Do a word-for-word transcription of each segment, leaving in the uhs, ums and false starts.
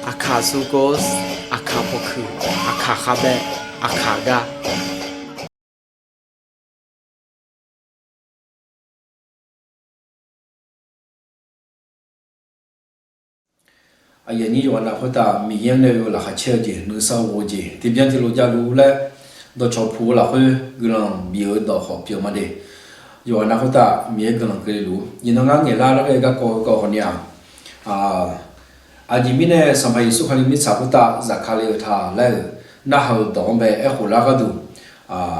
Aqkaq zurgawr, aqkaq pawkuiq, aqkaq khavbaev, aqkaq gar. Aqyuif aqnyir yawqghaq navluf khoertav Miqyaer-anr nae oe-eu laqkhaq caer-eu jeq, nuisar ghof-eu jeq tiqbyan tiqlof javluf laer dawqcawq puq-eu lafkhoer guiqlanq bif-eu dawq khawf pyeuf ma de. Yawqghaq navluf khoertav Miqyaer guiqlanq keuvle luf-ur. Iqnan ngar ngaeqlar larghae garkawv-eu kawv khawf ni-aq, aqjeq mirnae Sanqpaq Yeqsur Kali mirtsaq khoertav zafkale-eu taq laer-euq narhaq-eu dawq-anr bae aerkhof lar gharduq,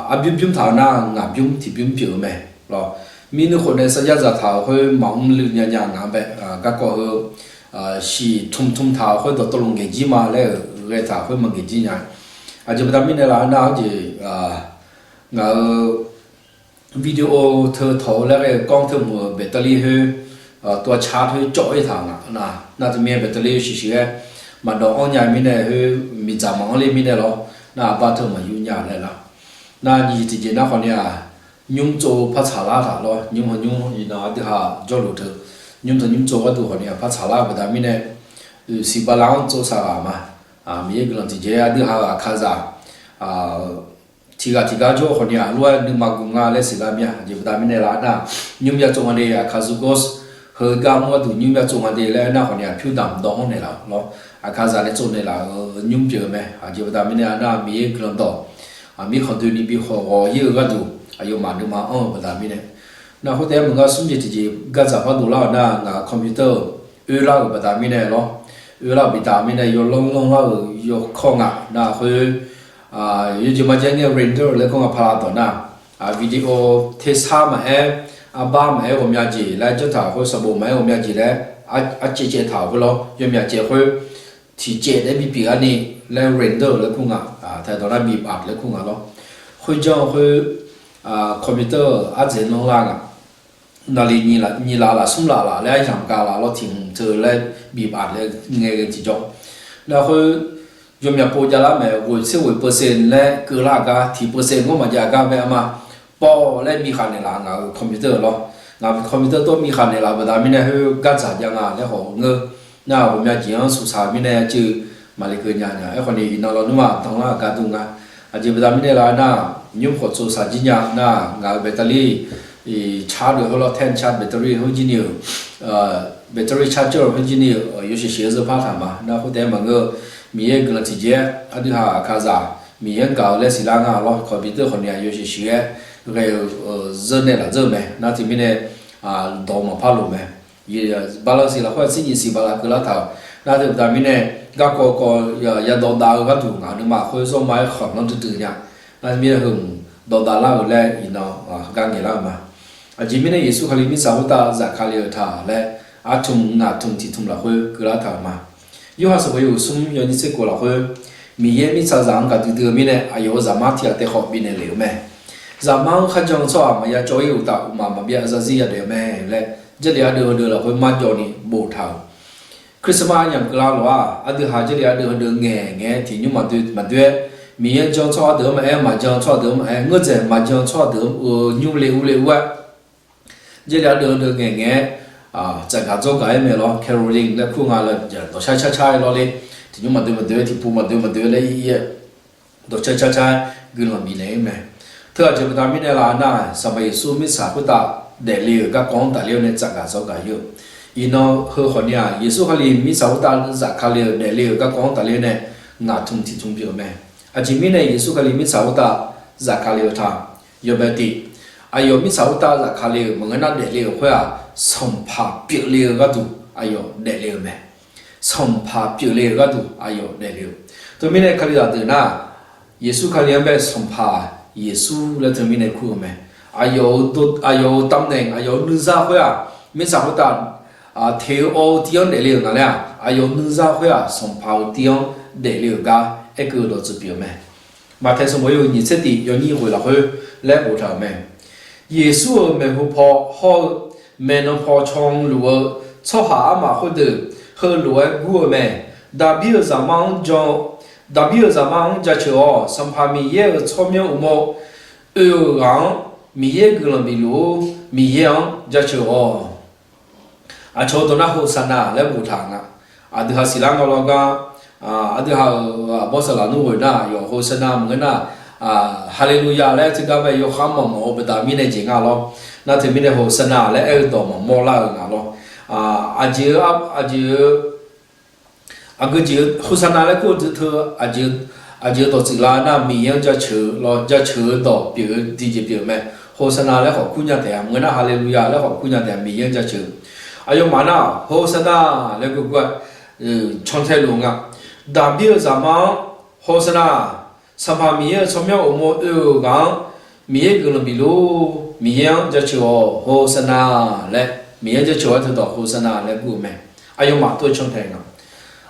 arbymr bymr taq-eu nar ngaq bymr tiqbymr pyeuf-eu mae lawr. Mirnuir khof nae sarjax dzaqtaq-euq khoer maqmr luiv nya nya ngaq-anr bae garkawv heu shiq tmq tmq taq-euq khoer dawqtawvluf ngaeq jir ma laer-euq ghae taq khoer maqngaeq jir nya. Aqjeq baqda mirnae laf-eu nar-aq jeq, ngaq-euq video teu tawq-eu laer ghae-eu kanr teu mq-euq battery khoer, tov-a car khoer cawv-ir taq nga nar. Nar teumirnae battery yawshuif shuif-aer maqdawv-anr nya mirnae khoer miqdzaq maqanr le mirnae lawr. Nar aqbar teu maqyur nya laer lar. Nar nyiq jeq tiqjeq nar khawf ni-aq, nymr tsov par tsaqlar taq lawr. Nymr hawnymr iqnan aqdui ha jawrluf teu nymr teu nymr tsov gharduq khawf ni-aq par tsaqlar-eu baqda mirnae, siq bala-anr tsov saq ghaq ma. Miqyaer guiqlanq tiqjeq aqdui ha-euq aqkazaq tiq ghaq tiq gar jawr khawf ni-aq lof-aer nuima guq nga laer siqlar mir-a. Aqjeq baqda mirnae laf nar, nymr ya tsov nga de, aqkaq zurgawr heu gar mr gharduq nymr ya tsov nga de laer nar khawf ni-aq pyur damq dawv-anr naeqlaf-eu lawr. Aqkazaq nae tsov naeqlaf-euq nymr pyeuf-eu mae. Aqjeq baqda mirnae nar Miqyaer guiqlanq dawq mirkhanq doeni bi khawf ghawq-ir-eu gharduq aqyawfmaf nuima anr-eu baqda mirnae. Nar khoertav-aer maqngar smr jeq tiqjeq gardzaq par dovlar-euq nar ngaq-euq computer oerlar-euq baqda mirnae lawr. Oerlar-euq bifdaq mirnae yawlanr lanrlar-euq yawkawr nga nar khoer, yawjeq majeq ngae render laer kawr nga pala dawq nar, video tersar maqaer, arbar maqaer ghawqmya jeq laer janr taq khoer sanqbof maqaer ghawqmya jeq laer arcaev caev taq khoer lawr yawmyaq caev khoer tiqcaev nae bipyeuf arni laer render laer kur nga, taq dawq nar bif art laer kur nga lawr. Khoerjanr khoer computer ardzaeq lanrlar nga. Naqli nyiq laf laf smr laf laf laer aryamq gaq laf lawr tiq hmq teu laer bif art laer ngae ghae tiqjawr. Nar khoer yawmyaq pov javlar mae ghoeq tser ghoeq percent laer keuvlar gar tiq percent ngawr maqjav gar bae arma pawv laer miqkhaq naeqlaf ngaq-euq computer lawr. Ngaq computer tov miqkhaq naeqlaf-eu baqda mirnae khoer gardzaq jav nga laer khawf ngeur. Nar ghawqmya jeq-anr suqsaq mirnae aqcuiv maqle keuv nya nya. Aerkhawf ni iqnan lawnmr-aq danlar-euq gar dur nga. Aqjeq baqda mirnae laf nar, nymr khawf tsov saq jir nya nar ngaq-euq battery car deuq khoer lawr ten car battery khoer jir ni-euq, battery charger khoer jir ni-euq yawshuif shuif-aer zeur par taq ma. Nar khoertav-aer maqngeur-eu Miqyaer guiqlanq tiqjeq-aer aqdui ha aqkazaq Miqyaer-anr gaq-eu laer siqlar nga lawr. Computer khawf ni-aq yawshuif shuif-aer ghae-eu zeur nae laf dzeur-eu mae. Nar teumirnae dawq maqpar loq mae. Bala siq lafkhoer-aq tser nyiq siq bala keuvlar taq-euq. Nar teu baqda mirnae garkawv kawv yadawv dav-eu gharduq ngaq nuima khoer zawrma-aer khanqlanr duidui nya. Nar mirnae heu mq dawv dav lar-euq laer iqnan gar ngaeqlar-eu ma. Aqjeq mirnae Yeqsur Kali mirtsaq khoertav zafkale-euq taq laer artmq ngaq tmq tiq tmq lafkhoer keuvlar taq-euq ma. Yorhaq sanqbof yawhuiq smr yawnyir tser kof lafkhoer, Miqyaer mirtsaqzaq-anr gaqdui dui-eu mirnae aqyawf-euq Zaqmar tiq ghaq taef khawf bifnaeq lef-euq mae. Zaqmar-anr kharjan-eu tsawrhaq maqya cawv-ir uqtaf, uqmaf maqbyav zarzir yadaef-eu mae laer Jarlif ardeuv heudeuv lafkhoer marjawv ni boftaq-euq. Christmas yamq keuvlar lof-aq, aqdui ha Jarlif ardeuv heudeuv ngaeq ngaeq-aer tiqnymr maqdoe maqdoe-aer, Miqyaer-anr jan-eu tsawrhaq deuq-anr maqaer, maqjan-eu tsawrhaq deuq-anr maqaer, ngeurzaeq maqjan-eu tsawrhaq deuq-anr uiq nymr le ur le ur-aer, Jarlif ardeuv heudeuv ngaeq ngaeq-aer tsafgaq dzawrgaq-aer mae lawr. Caroling laer kur nga laer dawqshar car car-aer lawrle, tiqnymr maqdoe maqdoe-aer, tiqpov maqdoe maqdoe-aer laer ir ir-aer dawqcar car car-aer guiqlanq bifnaeq-ir mae. Teu aqjeq baqda mirnae laf nar, Sanqpaq Yeqsur mirtsaq khoertav daefle-euq garkawv-anr tafler-awr nae tsafgaq dzawrgaq ir-eu. Iqnan heu khawf ni-aq, Yeqsur Kali mirtsaq khoertav zafkale-euq daefle-euq garkawv-anr tafler-awr nae ngaq tmq tiq tmq pyeuf-eu mae. Aqjeq mirnae Yeqsur Kali mirtsaq khoertav zafkale-eu taq, yawbae tiv, aqyawf mirtsaq khoertav zafkale-euq maqngeur nar daefle-euq khoer-aq, sanqpaq pyeufle-eu gharduq aqyawf daefle-euq mae. Sanqpaq pyeufle-eu gharduq aqyawf daefle-eu. Teumirnae Kalizaq deuq nar, Yeqsur Kali-anr bae Sanqpaq Yeqsur laer teumirnae kur-eu mae. Aqyawf-euq tamnaeq, aqyawf-euq nuizar khoer-aq, mirtsaq khoertav teq-eu awv-eu tiv-anr daefle-euq nga laer-aq, aqyawf-euq nuizar khoer-aq, sanqpaq-euq tiv-anr daefle-euq gar aerkeuv-eu dawqtsuif pyeuf-eu mae. Maqtaeq sanqbof yawhuiq nyiq tser tif yawnyir ghoeq lafkhoer laer boftaq-euq mae. Yeqsur-euq maeqhu paw hawr-eu maeqnan paw caw luf-eu tsawrhaq armaf khoerdeuq heulof-aer gur-eu mae. Daqbir-euq Zaqmar-anr jan, Daqbir-euq Zaqmar-anr jaceuq-awq. Sanqpaq Miqyaer-euq tsawrmyanr uqmov oe-euq ghaq-anr Miqyaer guiqlanq bifluf-ur. Miqyaer-anr jaceuq-awq. Aqcawq-eu dawq nar Hosanna laer boftaq nga. Aqdui ha siqlar nga lawr gar, Aqdui ha-euq aqbawr saqlaq nmr ghoe nar, aqyawf Hosanna maqngeur nar, Haleluya laer teugar bae yawkhav mawf mawf-eu baqda mirnae jeq nga lawr. Nar teumirnae Hosanna laer aer-eu dawq maqmawr lar-eu nga lawr. Aqjeq-eu, aqjeq-eu, aqgeu jeq-eu Hosanna laer kur-eu teu, aqjeq-eu dawqtsuif lar nar Miqyaer-anr jaceuq-eu lawr, jaceuq-eu dawq pyeuf-eu tiqjeq pyeuf-eu mae. Hosanna laer khawf kur nya taef-a, maqngeur nar Haleluya laer khawf kur nya taef-a, Miqyaer-anr jaceuq-eu. Aqyawfmaf nar Hosanna laer gurgur-a cantae luf nga. Daqbir-eu zaqmar-anr Hosanna, Sanqpaq Miqyaer-euq tsawrmyanr uqmov oe-euq ghaq-anr Miqyaer guiqlanq bifluf, Miqyaer-anr jaceuq-awq Hosanna laer, Miqyaer-anr jaceuq-awr teu dawq Hosanna laer gur-eu mae. Aqyawfmaf tov-aer cantae nga.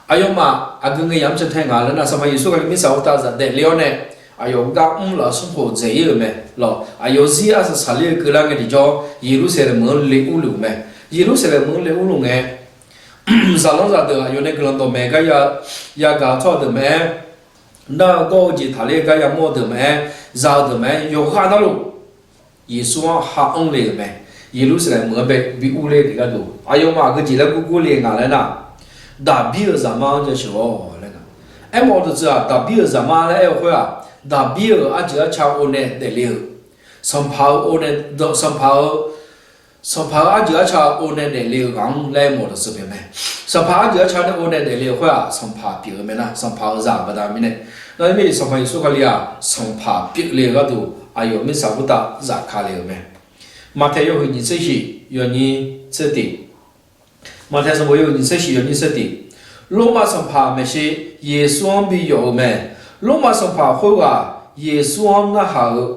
Aqyawfmaf aqgeu ngae yamq-anr cantae nga laer nar, Sanqpaq Yeqsur Kali mirtsaq khoertav zafdaef le-awr nae, aqyawf gar mrlaf smrkhof dzaeq-ir-euq mae lawq. Aqyawf zir arsaq saqler-eu keuvlar ngae tiqjawr, Yeqlursaqlaeq meuq-anr le urluf mae. Yeqlursaqlaeq meuq-anr le urluf ngae, zaqlanr zaqdeuq aqyawf nae guiqlanq dawqmaeq gar yagaq-eu tsawrhaq deuq maqaer, nar-eu gawr-eu jeq taqler-eu gar yamawr-eu deuq maqaer, za-eu deuq maqaer, yawqghaq navluf Yeqsur-anr ha anr le-euq mae. Yeqlursaqlaeq meuq-anr bae bi urler-eu gharduq aqyawfmaf aqgeu jeq laer gurgur le nga laer nar, Daqbir-euq zaqmar-anr jaceuq-awq laer nga. Aermawf-eu dawqtsuif-aq, Daqbir-euq zaqmar laer aer-eu khoer-aq, Daqbir-euq arjeuq arca or nae daefle-euq, sanqpaq-eu or nae, sanqpaq-eu, sanqpaq-eu arjeuq arca or nae daefle-eu ghaq-anr laer aermawf-eu dawqtsuif pyeuf mae. Sanqpaq arjeuq arca nae or nae daefle-eu khoer-aq, sanqpaq pyeuf-eu mae nar, sanqpaq-euq zaq baqda mirnae. Nar mirnae Sanqpaq Yeqsur Kali-aq, sanqpaq pyeufle-eu gharduq aqyawf mirtsaq khoertav zafkale-euq mae. Maqtaeq yawhuiq nyiq tser shiq yawnyir tser tiq. Maqtaeq sanqbof yawhuiq nyiq tser shiq yawnyir tser tiq. Lormav sanqpaq maeqshi Yeqsur-anr bi yawf-eu mae. Lormav sanqpaq khoerghaq Yeqsur-anr narhaq-eu,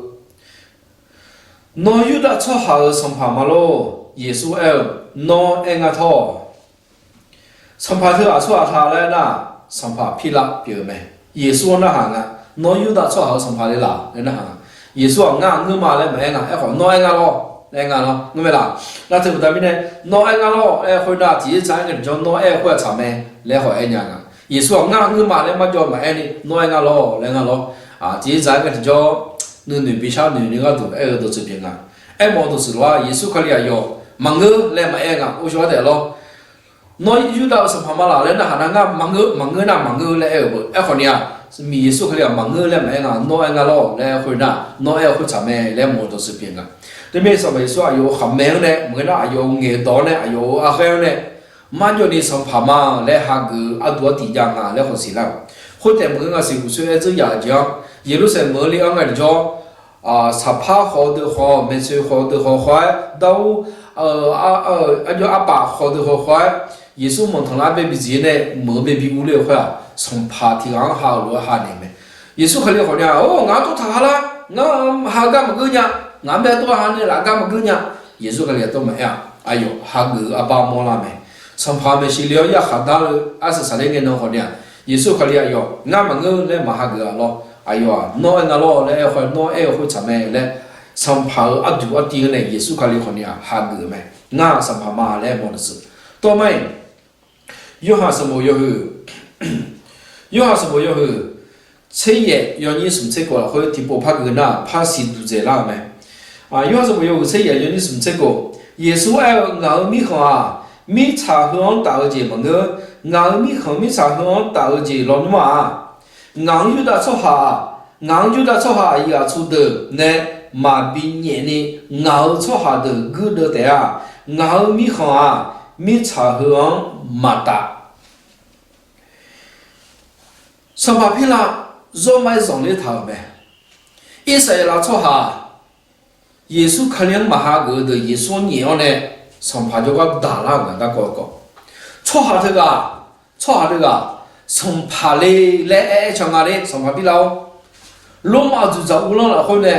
Nawr Yurdav tsawrhaq-euq sanqpaq ma lor? Yeqsur aer-eu, Nawr aer nga tawr-awq. Sanqpaq teughaq tsawrhaq ta laer nar, Sanqpaq Pirlav pyeuf-eu mae. Yeqsur-anr narhaq nga. Nawr Yurdav tsawrhaq-euq sanqpaq le laf laer narhaq nga. Yeqsur-aq, Ngar ngeur ma laer maqaer nga. Aerkhawf, Nawr aer nga lor laer aer nga lawr. Ngeur mae laf? Nar teu baqda mirnae, Nawr aer nga lor aer khoer nar, tiqjeq dzaq-aer ngae tiqjawr Nawr aer-eu khoer-aq tsaq mae laer khawf aer nya nga. Yeqsur-aq, Ngar ngeur ma laer marjawv maqaer ni, Nawr aer nga lor laer nga lawr. Tiqjeq dzaq-aer ngae tiqjawr nuinoeq bishar noeq ni gharduq aer-eu dawqtsuif pyeuf nga. Aermawf-eu dawqtsuif lof-aer Yeqsur Kali aqyawf maqngeur laer maqaer nga. Ghovshaw-aer taef lawr. Nawr Yurdav-euq sanqpaq ma laf laer narhaq nar, Ngar maqngeur, maqngeur nar maqngeur laer aer-euq beu. Aerkhawf ni-aq, Miqyaer Yeqsur Kali-aq maqngeur laer maqaer nga. Nawr aer nga lor laer aer khoer nar, Nawr aer-eu khoer tsaq mae laer mawf-eu dawqtsuif pyeuf nga. Teumirnae Sanqpaq Yeqsur aqyawf-euq khaqmae-anr nae maqngeur nar, aqyawf-euq ngaeq-eu dawq-anr nae, aqyawf-euq arkhaer-anr nae, marjawv ni sanqpaq ma laer hageuf-eu arduq artif jav nga laer khawf siqlar-euq. Khoertaef maqngeur nga siqguq soer-aer dzeur yaf-eu jeq-anr, Yeqlursaqlaeq meuq-anr le-anr ngae tiqjawr, saqpar khawf-eu deuq khawf, maeqtsoeq khawf-eu deuq khawf khawf-aer, dar ur, arjawr arpaf khawf-eu deuq khawf khawf-aer, Yeqsur manqtanqlar bae bidzaq-ir nae meuq-eu bae bi urler-eu khoer-aq, sanqpaq tiq ghaq-anr ha-eu lof-aer ha naeq mae. Yeqsur Kali khawf ni-aq, Or, ngaq-anr tawv taq ha lar. Ngar ha gar maqgeur nya. Ngaq-anr bae tawv ha nae laf gar maqgeur nya. Yeqsur Kali-aq tawv maqaer-aq, aqyawf hageuf-eu arbar mawrlar mae. Sanqpaq maeqshi le-awr yarkhaq dar-eu arsaq saqler ngae nan khawf ni-aq, Yeqsur Kali aqyawf ngar maqngeur laer maq hageuf-a lawr. Aqyawf-aq, Nawr aer nga lawr laer aer-eu khoer, Nawr aer-eu khoer tsaq mae laer, sanqpaq-euq arduq artiv-anr nae Yeqsur Kali khawf ni-aq hageuf-eu mae. Ngar-aq sanqpaq ma laer aermawf-eu dawqtsuif. Tawr mar-iq, Yorhaq sanqbof yawhuiq, Yorhaq sanqbof yawhuiq tser yaef yawnyir smq tser kof lafkhoer tiqpov par geuf nar, par siqduq dzaeqlar-euq mae. Yorhaq sanqbof yawhuiq tser yaef yawnyir smq tser kof, Yeqsur aer-eu, Ngaq-euq mirkhanq-aq, mirtsaq heu-anr taf-eu jeq maqngeur. Ngaq-euq mirkhanq mirtsaq heu-anr taf-eu jeq lawnmr-aq, ngaq-anr Yurdav tsawrhaq-aq, ngaq-anr Yurdav tsawrhaq aqyuif aqtsu deuq nae maqbi nyaef ni, ngaq-euq tsawrhaq deuq guirdeuv taef-a. Ngaq-euq mirkhanq-aq, mirtsaq heu-anr maqtaf. Sanqpaq Pirlav zawr ma-aer zanqler taq-euq mae. Irsaqleqlav tsawrhaq Yeqsur Kali-anr maqhageuf-eu deuq Yeqsur-anr nyaef-awr nae, sanqpaq jawrgar daqlar-euq nga garkawv garkawv. Tsawrhaq teughaq, tsawrhaq teughaq, sanqpaq le laer aer aer can nga le, sanqpaq Pirlav-or, Lormav aqdzuqdzaq uvlanr lafkhoer nae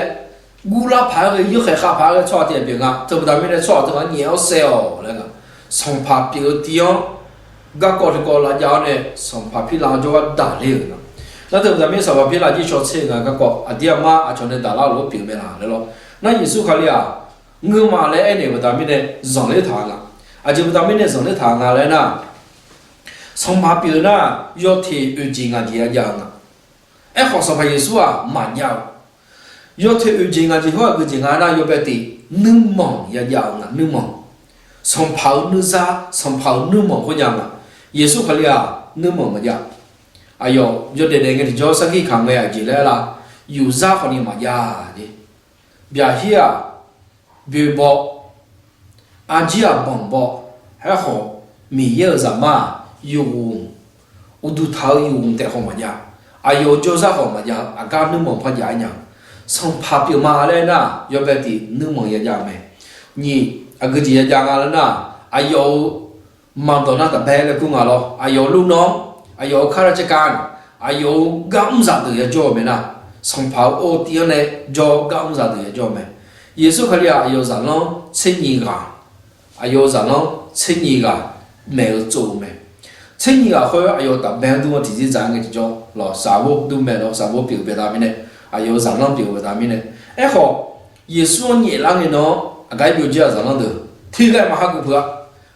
guvlar paq-aer ghae, yawkhaeq khav paq-aer ghae tsawrhaq tiq ghaq pyeuf nga. Teu baqda mirnae tsawrhaq teughaq nyaef-awr saef-awq laer nga. Sanqpaq pyeuf-eu tiv-anr garkawv tiqkawv lavjav-awr nae, sanqpaq Pirlav-anr jawrgar daqler-euq nga. Nar teu baqda mirnae sanqpaq Pirlav jircaw tser-eu nga garkawv, aqdir aqmar aqcawq nae daqlar-euq lof-aer pyeuf mae laq laer lawr. Nar Yeqsur Kali-aq, ngeur ma laer aer naeq baqda mirnae zanqler taq-eu nga. Aqjeq baqda mirnae zanqler taq-eu nga laer nar, sanqpaq pyeuf-eu nar, yawteq oeq jeq ngaq jeq yajav-eu nga. Aerkhawf, Sanqpaq Yeqsur-aq maqjav-eu. Yawteq oeq jeq ngaq jeq hawr-eu aqgeu jeq nga nar, yawbae tif nuirmanq yajav-eu nga, nuirmanq. Sanqpaq-euq nuizar, sanqpaq-euq nuirmanq khoerjav nga. Yeqsur Kali-aq nuirmanq maqjav. aqyawf yawdaef daef ngae tiqjawr sarkir kaq ngae aqjeq laer aer la, yufzar khawfni maqjav jeq. Byaqhir-aq, boebaw, arjir-aq, banqbaw, aerkhawf Miqyaer-euq zaqmar-aq, yufghmq, uqduq taq-eu yufghmq taef khawf maqjav, aqyawf-euq jawrzar khawf maqjav-eu aqgar nuirmanq par jav-aer nya. Sanqpaq pyeufma laer nar, yawbae tiq nuirmanq yajav-eu mae. Nyiq, aqgeu jeq yajav nga laer nar, aqyawf-euq maqdawq nar taqbae laer kur nga lawr. Aqyawf-euq luvnanr, aqyawf-euq kharjav cavkar, aqyawf-euq gar mr zaqdeuq yajawr-eu mae nar, Sanqpaq-euq or tiv-anr nae jawr gar mr zaqdeuq yajawr-eu mae. Yeqsur Kali-aq aqyawf-euq zaqlanr tser nyiq ghaq, aqyawf-euq zaqlanr tser nyiq ghaq maeq-eu tsov-eu mae. Tser nyiq ghaq khoer aqyawf tafbae-anr dur-anr tiqzir dzaq ngae tiqjawr lawq, saqbor dur mae lawr, saqbor pyeuf-eu baqda mirnae, aqyawf-euq zaqlanr pyeuf-eu baqda mirnae. Aerkhawf, Yeqsur-anr nyaeflar ngae nan-anr aqgar byovjir-aq zaqlanr deuq tiqghaq maqha geuf peuq-a.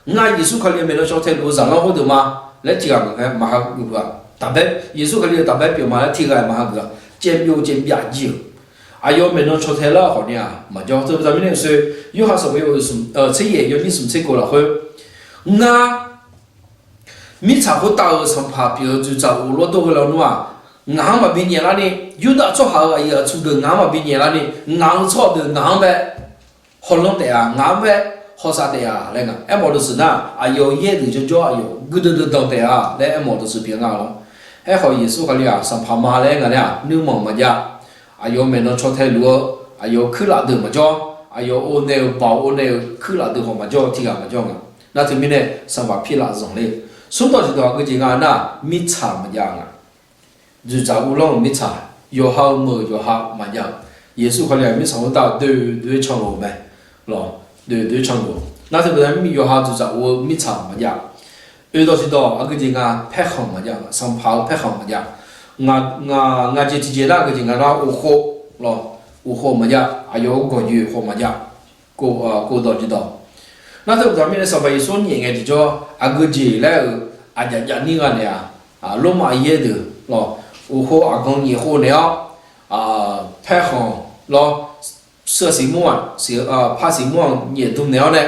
Ngar Yeqsur Kali-euq maeqnan caw tae luf-eu zaqlanr khoerdeuq ma laer tiqghaq maqha geuf peuq-a. Taqbae, Yeqsur Kali-euq tafbae pyeuf ma laer tiqghaq maqha geuf-a. Caev byov caev byav jir-euq aqyawf maeqnan caw tae lar khawfni-aq maqjawr. Teu baqda mirnae sher, Yorhaq sanqbof yawhuiq tser yaef yawnyir smq tser kof lafkhoer, ngar mirtsaq khoertav-euq sanqpaq pyeuf-eu dzoeqdzaq of lawrdawr gheulaw nmr-aq, ngaq-anr maqbi nyaef larni, Yurdav tsawrhaq-euq aqyuif aqtsu deuq ngaq-anr maqbi nyaef larni, ngaq-euq tsawrhaq deuq ngaq-anr bae hawlanr taef-a, ngaq-anr bae hawsav taef-a laer nga. Aermawf dawqtsuif nar, aqyawf-euq yaer deuq jawrjawr aqyawf guirdeuv deuv danq taef-a laer aermawf dawqtsuif pyeuf nga lawr. Aerkhawf Yeqsur Kali-aq sanqpaq ma laer nga nar-aq nuirmanq maqjav. Aqyawf maeqnan caw tae luf-eu, aqyawf-euq kuirlaf deuq maqjawr, aqyawf-euq nae-euq baoq-eu nae-euq kuirlaf deuq khawf maqjawr, tiqghaq maqjawr nga. Nar teumirnae sanqpaq pirlaf zanqler. Smrdawq tiqdawq aqgeu jeq nga nar, mirtsaq maqjav nga. Dzoeqdzaq uvlanr-euq mirtsaq, yawqha-euq meuq yawqha maqjav-eu. Yeqsur Kali-aq mirtsaq khoertav doe doe-aer canluf-eu mae. Lawq, doe doe-aer canluf-eu. Nar teu baqda mirnae yawqha dzoeqdzaq of-eu mirtsaq maqjav. Oeqdawq tiqdawq aqgeu jeq nga paerkhanq maqjav, sanqpaq-eu paerkhanq maqjav. Ngaq jeq tiqjeq nar aqgeu jeq nga nar uqkhov, lawq, uqkhov maqjav, aqyawf-euq gawqyoeq khawf maqjav. Kov dawq jeq dawq. Nar teu baqda mirnae Sanqpaq Yeqsur nyaef ngae tiqjawr aqgeu jeq laer-euq aqjaf jaf nir gha naeq-aq, Lormav yaer deuq lawq, uqkhov aqgan nyaef khov naeq-awr, paerkhanq lawr, seuv siq mur-aq, par siq mur-aq nyaef dm naeq-awr nae,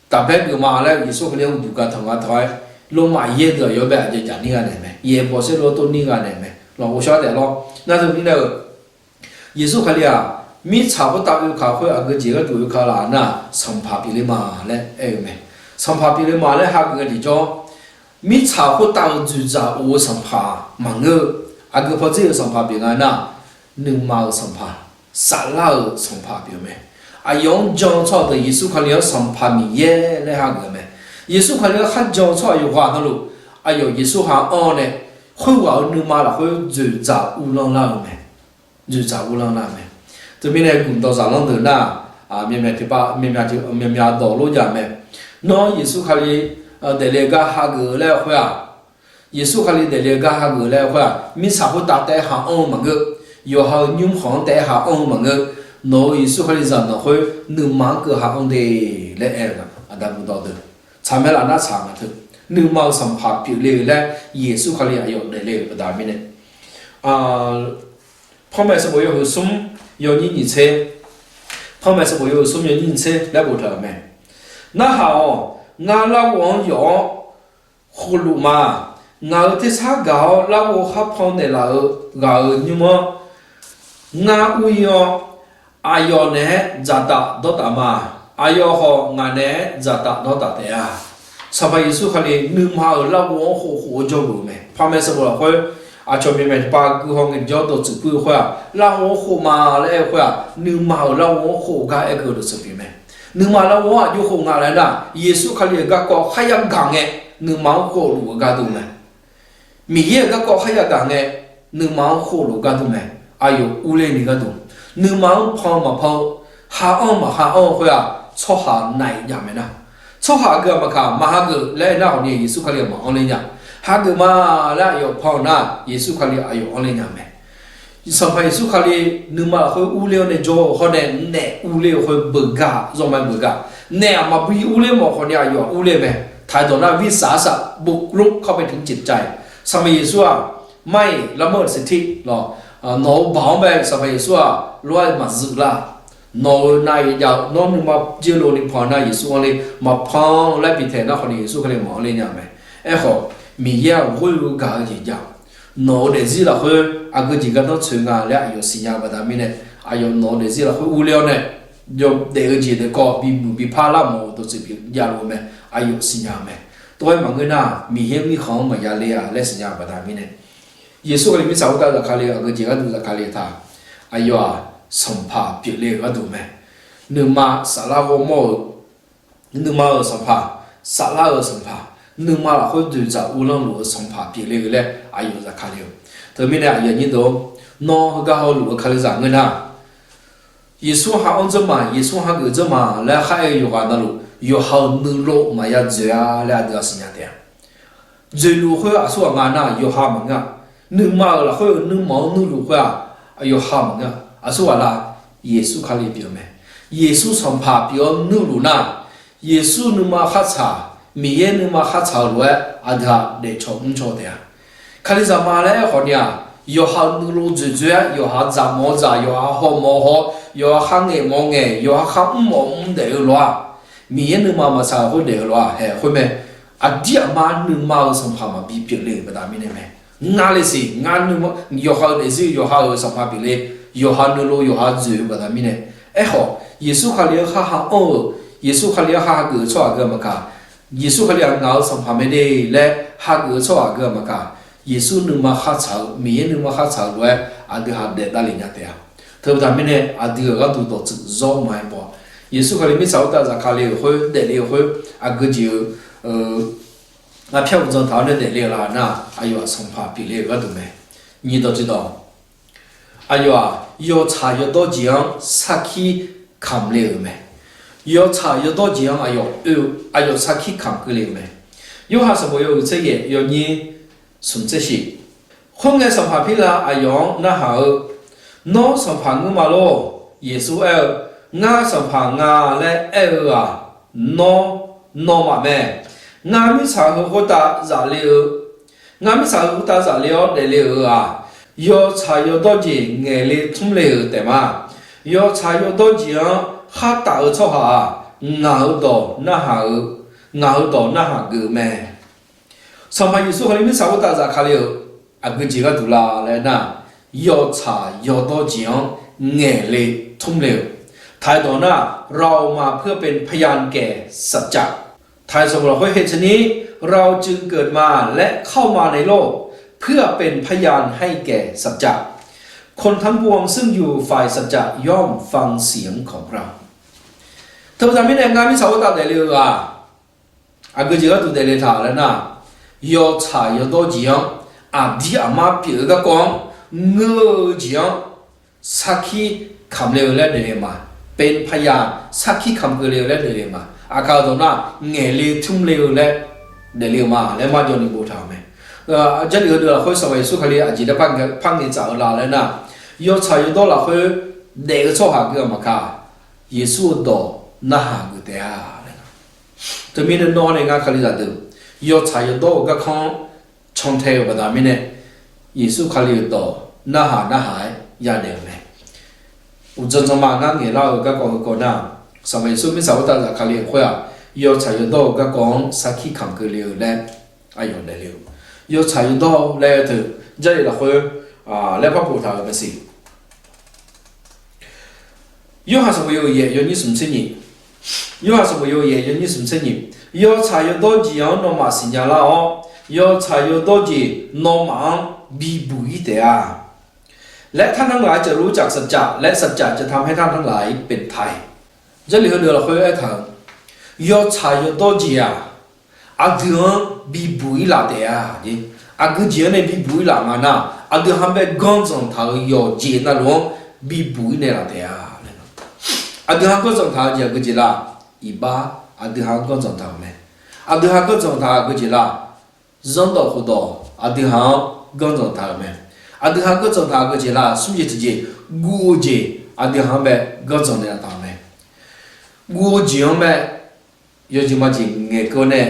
tafbae geufma laer Yeqsur Kali-anr uqduq ga tanq ga tanq-aer, Lormav yaer deuq aqyawf bae aqjaf jaf nir gha naeq mae. Yaef bawq saerlu-anr tov nir gha naeq mae. Lawq, ghovshaw taef lawr. Nar teu mirnae-euq Yeqsur Kali-aq, mirtsaq khoertav oekaq khoer aqgeu jeq gharduq oekaq laf nar-aq, sanqpaq pyeufler ma laer aer-eu mae. Sanqpaq pyeufler ma laer hageuf ngae tiqjawr, mirtsaq khoertav-euq dzoeqdzaq of-eu sanqpaq maqngeur-eu, aqgeu pawdzer-euq sanqpaq pyeuf nga nar, nuima-euq sanqpaq, saflar-euq sanqpaq pyeuf mae. Aqyawf-anr jan-eu tsawrhaq deuq Yeqsur Kali-anr Sanqpaq Miqyaer laer hageuf-eu mae. Yeqsur Kali-anr kharjan-eu tsawrhaq yawqghaq navluf, aqyawf Yeqsur ha anr-awr nae, khoerghaq-euq nuima lafkhoer dzoeqdzaq uvlanr lar-eu mae. Dzoeqdzaq uvlanr lar-eu mae. Teumirnae gmqdawq zaqlanr deuq nar, myaqmyaq tiqpav, myaqmyaq dawq lof jav mae. Nawr Yeqsur Kali daefle-eu gar hageuf-eu laer-eu khoer-aq, Yeqsur Kali daefle-eu gar hageuf-eu laer-eu khoer-aq, mirtsaq khoertav taef-aer ha anr-eu maqngeur. Yawqha-euq nymr khanq-anr taef-aer ha anr-eu maqngeur. Nawq-euq Yeqsur Kali zaqnanq khoer nuima-anr keuv ha anr de laer aer-eu nga. Aqda gmqdawq deuq tsaq mae laf nar tsaq nga teu. Nuima-euq sanqpaq pyeufle-eu laer Yeqsur Kali aqyawf daefle-euq baqda mirnae, Panmaeq sanqbof yawhuiq smr yawnyir nyiq tser, Panmaeq sanqbof yawhuiq smr yawnyir nyiq tser laer boftaq-euq mae. Narhaq-awq, ngar larghov-anr yawf-awr khofluf ma. Ngaq-euq tersar gaq-awr larghov khar pan naeqlaf-eu ghaq-euq nymr-anr ngar ur-ir-awr, aqyawf naeq-aer dzaqtaf dawrtaf ma. Aqyawf khawf ngaq naeq-aer dzaqtaf dawrtaf taef-a. Sanqpaq Yeqsur Kali nuima-euq larghov-anr khof khof-eu jawrluf-eu mae. Panmaeq sanqbof lafkhoer aqcawq myaqmyaq tiqpav guihaw ngaejawr dawqtsuif puir-eu khoer-aq, larghov-anr khof ma laer aer-eu khoer-aq, nuima-euq larghov-anr khof-eu gar aer keuv-eu dawqtsuif pyeuf mae. Nuima larghov-anr aqjox khof nga laer nar, Yeqsur Kali-euq garkawv kharya gaq ngae, nuima-anr khofluf-eu gharduq mae. Miqyaer-euq garkawv kharya gaq ngae, nuima-anr khofluf-eu gharduq mae. Aqyawf urler ni gharduq, nuima-anr pan-eu maqpan-eu, ha anr-eu maqha anr-eu khoer-aq, tsawrhaq naiq jav mae nar. Tsawrhaq aqgeu-aq maqkaq, maqhageuf laer aernar khawfni Yeqsur Kali-aq maqanr ler nya. Hageuf ma laer aqyawf pan-eu nar, Yeqsur Kali aqyawf anr ler nya mae. Sanqpaq Yeqsur Kali nuima lafkhoer urler-awr nae jawr-eu hawr nae naef urler-eu khoer beugar, zawr ma beugar. Naef-aq maqbi urler mawf khawfni aqyawf-aq urler mae. Taqdawq nar วิสาสะบุกรุกเข้าไปถึงจิตใจ. Sanqpaq Yeqsur-aq, ไม่ละเมิดสิทธิ lawq, nawq-euq baoq-anr bae Sanqpaq Yeqsur-aq lof-aer maqzuif lar. Nawq-euq nav-iq jav-eu nawr nuima jir lov ni pan nar Yeqsur anr ler, maqpan laer bitaeq nar khawfni Yeqsur Kali maqanr ler nya mae. Aerkhawf, Miqyaer-aq ghoer-eu gaq-eu jeq jav. nawq-eu daefzir lafkhoer aqgeu jeq gardanr tsoeq nga laer aqyawf siqnya-eu baqda mirnae, aqyawf nawq-eu daefzir lafkhoer urler-awr nae, yawdaef-eu jeq daef kawv bimuiq bipar lar mawf-eu dawqtsuif pyeuf javluf-eu mae. Aqyawf siqnya-eu mae. Tov-aer maqngeur nar, Miqyaer mirkhanq-anr maqya le-a laer siqnya-eu baqda mirnae, Yeqsur Kali mirtsaq khoertav zafkale-eu aqgeu jeq gharduq zafkale-eu taq, aqyawf-aq sanqpaq pyeufle-euq gharduq mae. Nuima saflar ghawrmawr-eu, nuima-euq sanqpaq, saflar-euq sanqpaq, nuima lafkhoer doeqdzaq uvlanr luf-eu sanqpaq pyeufle-eu laer aqyawf zafkale-eu. Teumirnae aqyuif aqnyir deuq-or, nawr heugar hawluf-eu Kalizaq ngeur nar, Yeqsur ha-anr dzeur ma, Yeqsur hageuf dzeur ma laer khar aer-eu yawqghaq navluf, yawqha-euq nuilov maqya dzoeq-a laer aqdui-aq siqnya taef-a. Dzoeqluf khoer aqsurghaq nga nar yawqha maqngeur-a. Nuima-euq lafkhoer-eu nuima-anr nuirluf khoer-aq, yawqha maqngeur-a. Aqsurghaq la, Yeqsur Kali pyeuf-eu mae. Yeqsur sanqpaq pyeuf-awr nuirluf nar, Yeqsur nuima khartsaq, Miqyaer nuima khartsaq-eu lof-aer aqdui-aq daefcaw mrcaw taef-a. Kalizaq ma laer aerkhawf ni-aq, yawqha-euq nuilov dzoeqdzoe-aer, yawqha dzaq mawf-eu dzaq, yawqha haw mawf-eu haw, yawqha kharngaeq mawf-eu ngaeq, yawqha kharmr mawf mr daef-eu lof-aq, Miqyaer nuima maqtsaq-euq khoer daef-eu lof-aq haeq khoer mae. Aqdir aqma nuima-euq sanqpaq maqbi pyeufle-euq baqda mirnae mae. Ngar le siq, ngar nuima, yawqha-euq daefzir yawqha-euq sanqpaq pyeufle, yawqha nuilov yawqha dzoeq-eu baqda mirnae. Aerkhawf, Yeqsur Kali-anr khar ha-anr-euq, Yeqsur Kali-anr khar hageuf-eu tsawrhaq geu-aq maqkaq, Yeqsur Kali-aq ngaq-euq sanqpaq mae de laer hageuf-eu tsawrhaq geu-aq maqkaq, Yeqsur nuima khartsaq-eu, Miqyaer nuima khartsaq-eu lof-aer aqdui ha daef davlef nya taef-a. Teubaqda mirnae aqdui-euq gharduq dawqtsuif zawr ma-aer baw-a. Yeqsur Kali mirtsaq khoertav zafkale-euq khoer daefle-eu khoer, aqgeu jeq-eu, ngar pyar uqdzan taq-awr nae daefle-eu la nar, aqyawf-aq sanqpaq pyeufle-euq gharduq mae. Nyiq dawq tiqdawq, aqyawf-aq yawtsaq yawdawr jeq-anr sarkir kamq le-euq mae. Yawtsaq yawdawr jeq-anr aqyawf oe-eu, aqyawf sarkir kamq keuvle-euq mae. Yorhaq sanqbof yawhuiq tser yaef yawnyir smq tser shif. Khoerngae, sanqpaq Pirlav aqyawf-anr narhaq-eu, Nawr sanqpaq ngeur ma lor? Yeqsur aer-eu, Ngar sanqpaq nga laer aer-eu-aq, nawr nawmaf mae. Ngar mirtsaq heu khoertav zaf le-eu, ngar mirtsaq heu khoertav zaf le-awr daefle-euq-aq, yawtsaq yawdawr jeq ngaeq le tmr le-euq taef ma. Yawtsaq yawdawr jeq-anr khar taf-eu tsawrhaq-aq, ngaq-euq dawq narhaq-eu, ngaq-euq dawq narhaq geuf-eu mae. Sanqpaq Yeqsur Kali mirtsaq khoertav zafkale-euq aqgeu jeq gharduq la laer nar, yawtsaq yawdawr jeq-anr ngaeq le tmr le-euq. ไทย dawq nar, เรามาเพื่อเป็นพยานแก่สัจจะ ไทย sanqbof lafkhoer เหตุฉะนี้ เราจึงเกิดมาและเข้ามาในโลก เพื่อเป็นพยานให้แก่สัจจะ คนทั้งปวงซึ่งอยู่ฝ่ายสัจจะย่อมฟังเสียงของเรา Teubaqda mirnae ngar mirtsaq khoertav daefle-eu ghaq, aqgeu jeq gharduq daefle taq laer nar, yawtsaq yawdawr jeq-anr aqdir aqmar pyeuf-eu garkawv-anr ngeur-eu jeq-anr sarkir kamq le-eu laer daefle ma. เป็นพยาน sarkir kamq keuvle-eu laer daefle ma. Aqkaq-eu dawq nar, ngaeq le tmr le-eu laer daefle-eu ma laer marjawv ni boftaq-euq mae. Jarlif heudeuq lafkhoer Sanqpaq Yeqsur Kali aqjeq laer par ngaeq tsaf-eu la laer nar, yawtsaq yawdawr lafkhoer daef-eu tsawrhaq geu-aq maqkaq, Yeqsur-eu dawq narhaq geuf taef-a laer. Teumirnae nawr nae ngar Kalizaq deuq yawtsaq yawdawr-eu garkawv-anr cantae-eu baqda mirnae, Yeqsur Kali-euq dawq narhaq narhaq-aer yadaef-euq mae. Uqdzan dzanma ngar ngaeqlar-eu garkawv heukawv nar, Sanqpaq Yeqsur mirtsaq khoertav zafkale-euq khoer-aq, yawtsaq yawdawr-eu garkawv-anr sarkir kamq keuvle-eu laer aqyawf daefle-eu, yawtsaq yawdawr laer teu Jarlif lafkhoer laer par boftaq-euq maqsiq. Yorhaq sanqbof yawhuiq yaef yawnyir smq tser nyiq. Yorhaq sanqbof yawhuiq yaef yawnyir smq tser nyiq. Yawtsaq yawdawr jeq-anr nawmaf siqnya lar-awr, yawtsaq yawdawr jeq nawmaf-anr bibuq-ir taef-a. และท่านทั้งหลายจะรู้จักสัจจะ และสัจจะจะทำให้ท่านทั้งหลายเป็นไทย Jarlif heudeuq lafkhoer aertaq-euq, yawtsaq yawdawr jeq-aq, aqdui-anr bibuq-ir laf taef-a. Aqgeu jeq-anr nae bibuq-ir laf nga nar, aqdui ha bae ganrdzanq taq-euq yawqjeq navluf-anr bibuq-ir naeqlaf taef-a. Aqdui ha ganrdzanq taq-eu jeq aqgeu jeq la? Iqbax aqdui ha-anr ganrdzanq taq-euq mae. Aqdui ha ganrdzanq taq-eu aqgeu jeq la? Zanrdawq khofdawq aqdui ha-anr ganrdzanq taq-euq mae. Aqdui ha ganrdzanq taq-eu aqgeu jeq la? Smrjeq tiqjeq, guv-eu jeq aqdui ha-anr bae ganrdzanq naeqlaf taq-euq mae. Guv-eu jeq-anr mae, yawjeq majeq ngaeqkeuv nae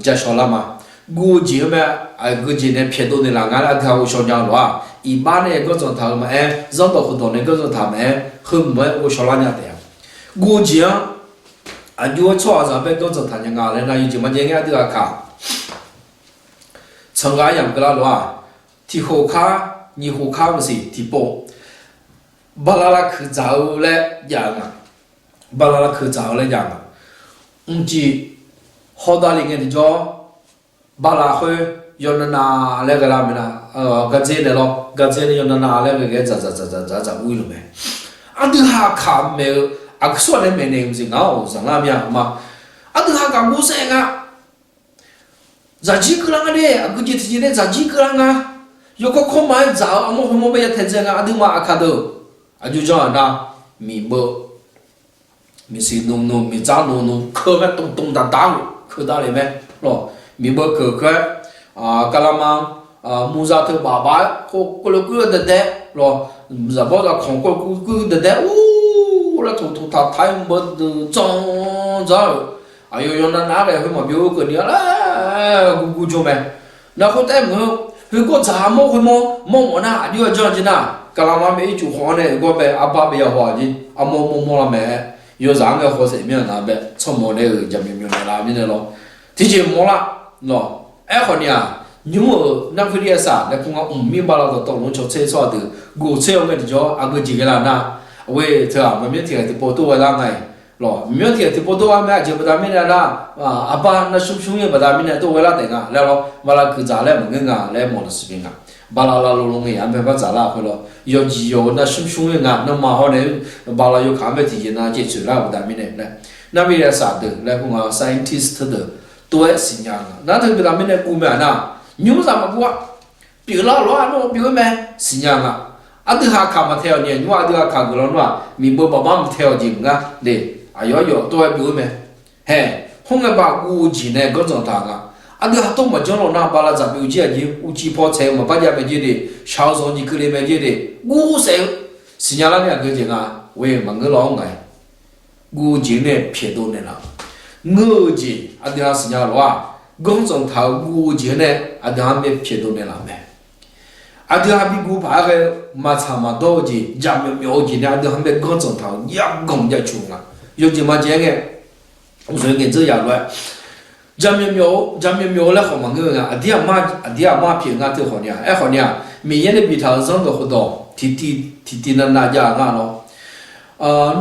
ja shawrlar ma. Guv-eu jeq-anr mae, aqgeu jeq nae pyaeqdov naeqlaf nga laer aqdui ha ghovshaw nya-eu lof-aq, iqbax nae ganrdzanq taq-euq maqaer, zanrdawq khofdawq nae ganrdzanq taq-euq maqaer, heumq-aer ghovshaw lar nya taef-a. Guv-eu jeq-anr aqjox-aer tsawrhaqzaq bae ganrdzanq taq nya nga laer nar, yawjeq majeq ngae aqdui aqkaq tsanq ghaq-aer yamq keuvlar lof-aq, tiq khof kar, nyiq khof kar maqsiq tiqpov, bala lavkuiq dzaq-eu laer jav-eu nga. Bala lavkuiq dzaq-eu laer jav nga. Mqcif hawdav lef ngae tiqjawr, bala khoer yawnav nav laer ghae lar mae nar, gardzer nae lawr, gardzer nae yawnav nav laer ghae ghae dzaq dzaq dzaq dzaq dzaq dzaq ur-ir luf mae. Aqdui ha kaq maeq-eu, aqsur-aq nae maeqnaeq-eu maqsiq ngaq-awq zanqlar mya ma. Aqdui ha kaq guvsaev nga. Dzaqjir keuvlar nga de, aqgeujeq tiqjeq nae dzaqjir keuvlar nga. Yawkawr kawrma-aer dzaq-eu armawr khoermawr bae ya taedzae nga. Aqduimaf aqkaq deuq aqjox janr-aq nar, miqbeuv, miqsiq nmr nmr, miqdzar nmr nmr keuv-aer tmr tmr daq daq-eu keuv davle mae. Lawr, miqbeuv keuv keuv-aer, kavlama, muqzaq teu baf baf-aer khoer keuv lof kuir daedae, lawr, zaqbawr zaqkanq khoer kuir kuir daedae ur laer toqtoq taq taq-aer mqbeuv deuq dzanr dzanr-euq, aqyawf yawnav nav-aer ghae khoer maqbyov-eu keuvni-a laer gurgur jawr mae. Nar khoertaef maqngeur, khoergawr dzaq armawr khoermawr mawrmawf nar aqjox-aer janr jeq nar, kavlama mae ircuf khawf-anr nae oeqgawr bae arbar bae ya haw-aq jeq armawr mawrmawr lar mae-aer, yawzaq-anr ghae hawshaef mir-a nar bae tsawrmawq nae-euq jaqmyawf myawf naeqlaf mirnae lawr, tiqjeq mawrlar lawr. Aerkhawf ni-aq, nymr-euq nar khoerdir arsaq nae kur nga mqmir bala dawqtawvluf-anr cawtser tsawrhaq deuq ghof tser-awr ngae tiqjawr aqgeujeq ghae lar nar, aqgeu teu-aq maqmyanr tiq ghaq tiqpov tov ghae lar nga-iq lawr, maqmyanr tiq ghaq tiqpov tov ghae mae. Aqjeq baqda mirnae nar, aqbar nar shmr shmr-ir baqda mirnae tov ghae lar taef nga laer lawr, bala kuiq dzaq laer maqngeur nga laer mawf lafsif nga. Bala lavlov lov ngae yaq-anr bae bar dzaq lar khoer lawr, yawqjeq yawq-eu nar shmr shmr-ir nga. Nawmaf hawr nae bala yawkaq-anr bae tiqjeq nar caev tsoeq lar-euq baqda mirnae laer, nar mirnae arsaq deuq laer kur nga scientist teudeuq tov-aer siqnya nga. Nar teu baqda mirnae guv mae-aq nar, nymr zaq maqguv-a. Pyeuflar lawr-aq nawr pyeuf-ir mae, siqnya nga. Aqdui ha kaq maqtae-awq ni nymr aqdui ha kaq geuf lawnmr-aq miqbeuv baf bar maqtae-awq jeq maqngar de. Aqyawf aqyawf tov-aer byov-ir mae. Hae, khoerngae baq guv-eu jeq nae ganr dzanq taq nga. Aqdui ha tov maqjanr law nar bala dzaq byov jir-aq jeq uqcif paw tsaeq-eu maqbar jav mae jir de, shaq-eu zanq jeq keuvle mae jir de, guv saef-eu siqnya lar ni aqgeu jeq nga. Oe maqngeur law-awr nga-iq guv-eu jeq nae pyaeqdov naeqlaf. Ngeur-eu jeq aqdui ha siqnya lof-aq, ganr dzanq taq-eu guv-eu jeq nae aqdui ha-anr bae pyaeqdov naeqlaf mae. Aqdui ha bi guv paq-aer ghae-eu maqtsaq maqdawr-eu jeq, jaqmyawf myawf-eu jeq nae aqdui ha-anr bae ganr dzanq taq-eu jav ganq jav cu nga. Yawjeq maqjaev-aer ngae, uqzoeq ngaeq dzeur yaq lof-aer jaqmyawf myawf-eu, jaqmyawf myawf-eu laer khawf maqngeur-eu nga. Aqdir aqmar, aqdir aqmar pyeuf nga teu khawf ni-aq, aerkhawf ni-aq, Miqyaer nae biftaq-euq zanrdawq khofdawq tiqtiv tiqtiv navnav jav-eu nga lawr.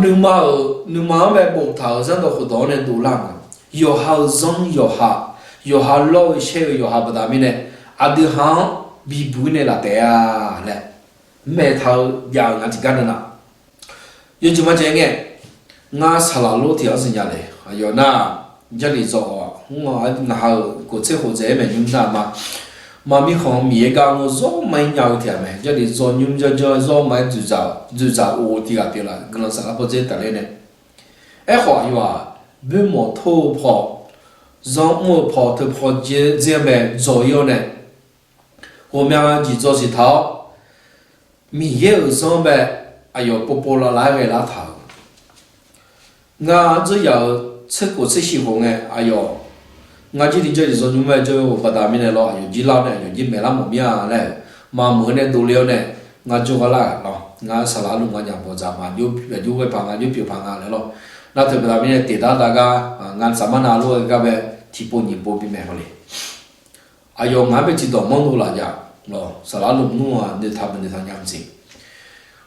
Nuima-euq, nuima-anr bae boftaq-euq zanrdawq khofdawq-anr nae dovlar nga. Yawqha-euq zanr yawqha, yawqha lawr-eu shaer-eu yawqha baqda mirnae, aqdui ha-anr bibuq-ir nae laf taef-a laer maeqtaq-eu jav-eu nga tiqgar nae na. Yawjeq maqjaev ngae, ngar saqlaq lor tiq-anr siqnya le. Aqyawf nar, Jarlif dzaw-awq, mr-awq, ngaq ha-euq kof tser khof dzaeq-aer maeq nymr nar ma. Maqmir khanq-anr Miqyaer gar ngawr zawr ma-ir nya-eu tiq ghaq mae. Jarlif dzaw nymr janr janr-aer zawr ma-aer dzoeqdzaq, dzoeqdzaq of-eu tiq ghaq pyeuflar guiqlanq saflar pawdzer tafler nae. Aerkhawf aqyawf-aq, boermawf tor-eu paw, zanr mr-eu paw teu paw dzer-anr bae dzaw-ir-awr nae, ghawqmya jeq dzaw siq taq-awr, Miqyaer-euq zanr bae aqyawf povpov lavlav-aer ghae lar taq-euq. Ngar dzeur yaq-euq tser khof tser shif khof ngae aqyawf, ngar jir ni Jarlif dzaw nymr mae jawr-eu baqda mirnae lawr, aqyawf jir lar nae aqyawf jir maeqlar mawf mir-a laer-euq maqmuiq-eu nae dovle-awr nae, ngar jawrgar lar-euq lawr, ngar saqlaq luf ngar nyaq bawqdzaq ma, aqjox ghae paq nga, aqjox pyeuf paq nga laer lawr. Nar teu baqda mirnae teqdar dav gar, ngar saqmar nav lof-aer gar bae tiqpov nyiq pov bimaeq haw le. Aqyawf ngaq-anr bae tiqdawq manr dov laf jav lawr, saqlaq luf nmr-aq noeqtaq maqnoeqtaq nya maqsiq.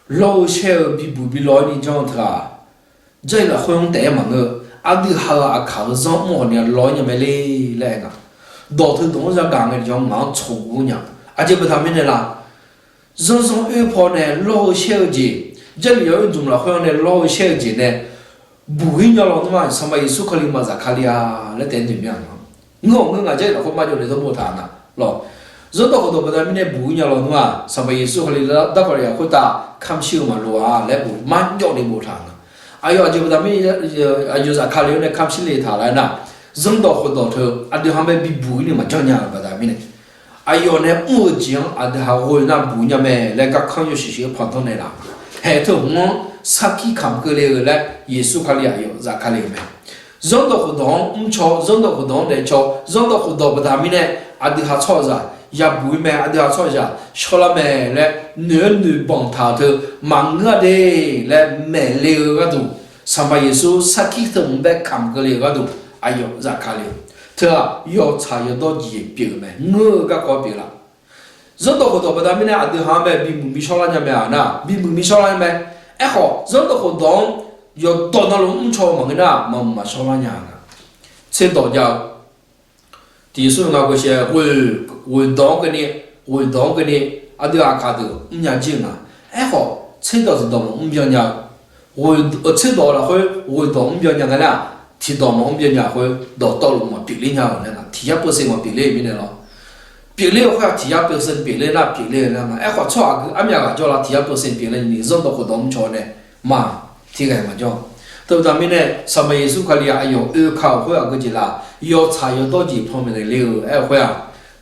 Lawr-eu shaer-eu bibuq bi law-aer ni janr-eu teu-aq, Jarlif lafkhoer-anr taef-aer maqngeur-eu, aqdui ha-euq aqkaq-euq zanr mr-awq ni-a law-aer nya mae le laer aer nga. Dawq teu dawq-anr zagaq ngae tiqjawr ngaq-anr tsawq guv nya. Aqjeq baqda mirnae la, zanrzanr oer paw nae lawr-eu shaer-eu jeq, Jarlif yawoer dmq lafkhoer-anr nae lawr-eu shaer-eu jeq nae buq-ir nya lawnmr-aq, Sanqpaq Yeqsur Kali maqzaf kali-a laer taef-aer noeq mir-a nga. Ngeur-awq ngeur nga, Jarlif lafkhoer marjawv ni dawr boftaq nga lawr. Zanrdawq khofdawq baqda mirnae buq-ir nya lawnmr-aq, Sanqpaq Yeqsur Kali darkawv lafyaq khoertav kamq shir-eu maqloq-a laer buq marjawv ni boftaq nga. Aqyawf aqjeq baqda mirnae aqyawf zafkale-awr nae kamq shir le taq laer nar, zanrdawq khofdawq teu aqdui ha bae bibuq-ir ni maqjanr nya-euq baqda mirnae, aqyawf nae mr-eu jeq-anr aqdui ha ghoe nar buq nya mae laer garkanr yawshuif shuif-aer pandanr naeqlaf. Haeq teu hmq-anr sarkir kamq keuvle-eu laer Yeqsur Kali aqyawf zafkale-euq mae. Zanrdawq khofdawq-anr mrcaw, zanrdawq khofdawq-anr daefcaw, zanrdawq khofdawq baqda mirnae aqdui ha tsawrhaqzaq yabuq-ir mae, aqdui ha tsawrhaqzaq shawrlar mae laer noeq-aer noeqbanq taq-euq teu maqngeur-a de laer maeqle-eu gharduq, Sanqpaq Yeqsur sarkir teu hmq bae kamq keuvle-eu gharduq aqyawf zafkale-eu teu-aq, yawtsaq yawdawr jeq pyeuf-eu mae. Ngeur-eu garkawv pyeuflar. Zanrdawq khofdawq baqda mirnae aqdui ha-anr bae bimuiq bi shawrlar nya mae-aq nar, bimuiq bi shawrlar nya mae. Aerkhawf, zanrdawq khofdawq-anr yawqdawq navluf mrcaw maqngeur nar, maqmuiq maqshawrlar nya-a nga. Tserdawq jav-eu tiqjeqsur nga ghoe shae, ghoeqdawq-anr keuvni, ghoeqdawq-anr keuvni aqdui aqkaq deuq mrnya jir-eu nga. Aerkhawf, tserdawq tiqdawq maqmr byan nya-eu, tserdawq lafkhoer ghoeqdawq mr byan nya nga nar, tiqdawq maqmr byan nya khoer dawqtawvluf maqpyeufler nya-euq laer nga, tiq yar peuseq maqpyeufler-eu mirnae lawr. Pyeufler-eu khoer-aq, tiq yar peuseq pyeufler nar pyeufler-eu laer nga. Aerkhawf, tsawrhaq gui armyaq ghaq jawr lar tiq yar peuseq pyeufler ni zanrdawq khofdawq mrcaw nae ma, tiqghaq maqjawr. Teubaqda mirnae, Sanqpaq Yeqsur Kali-aq aqyawf oekaq-euq khoer aqgeujeq laf, yawtsaq yawdawr jeq panmaeq naeq le-eu aer-eu khoer-aq,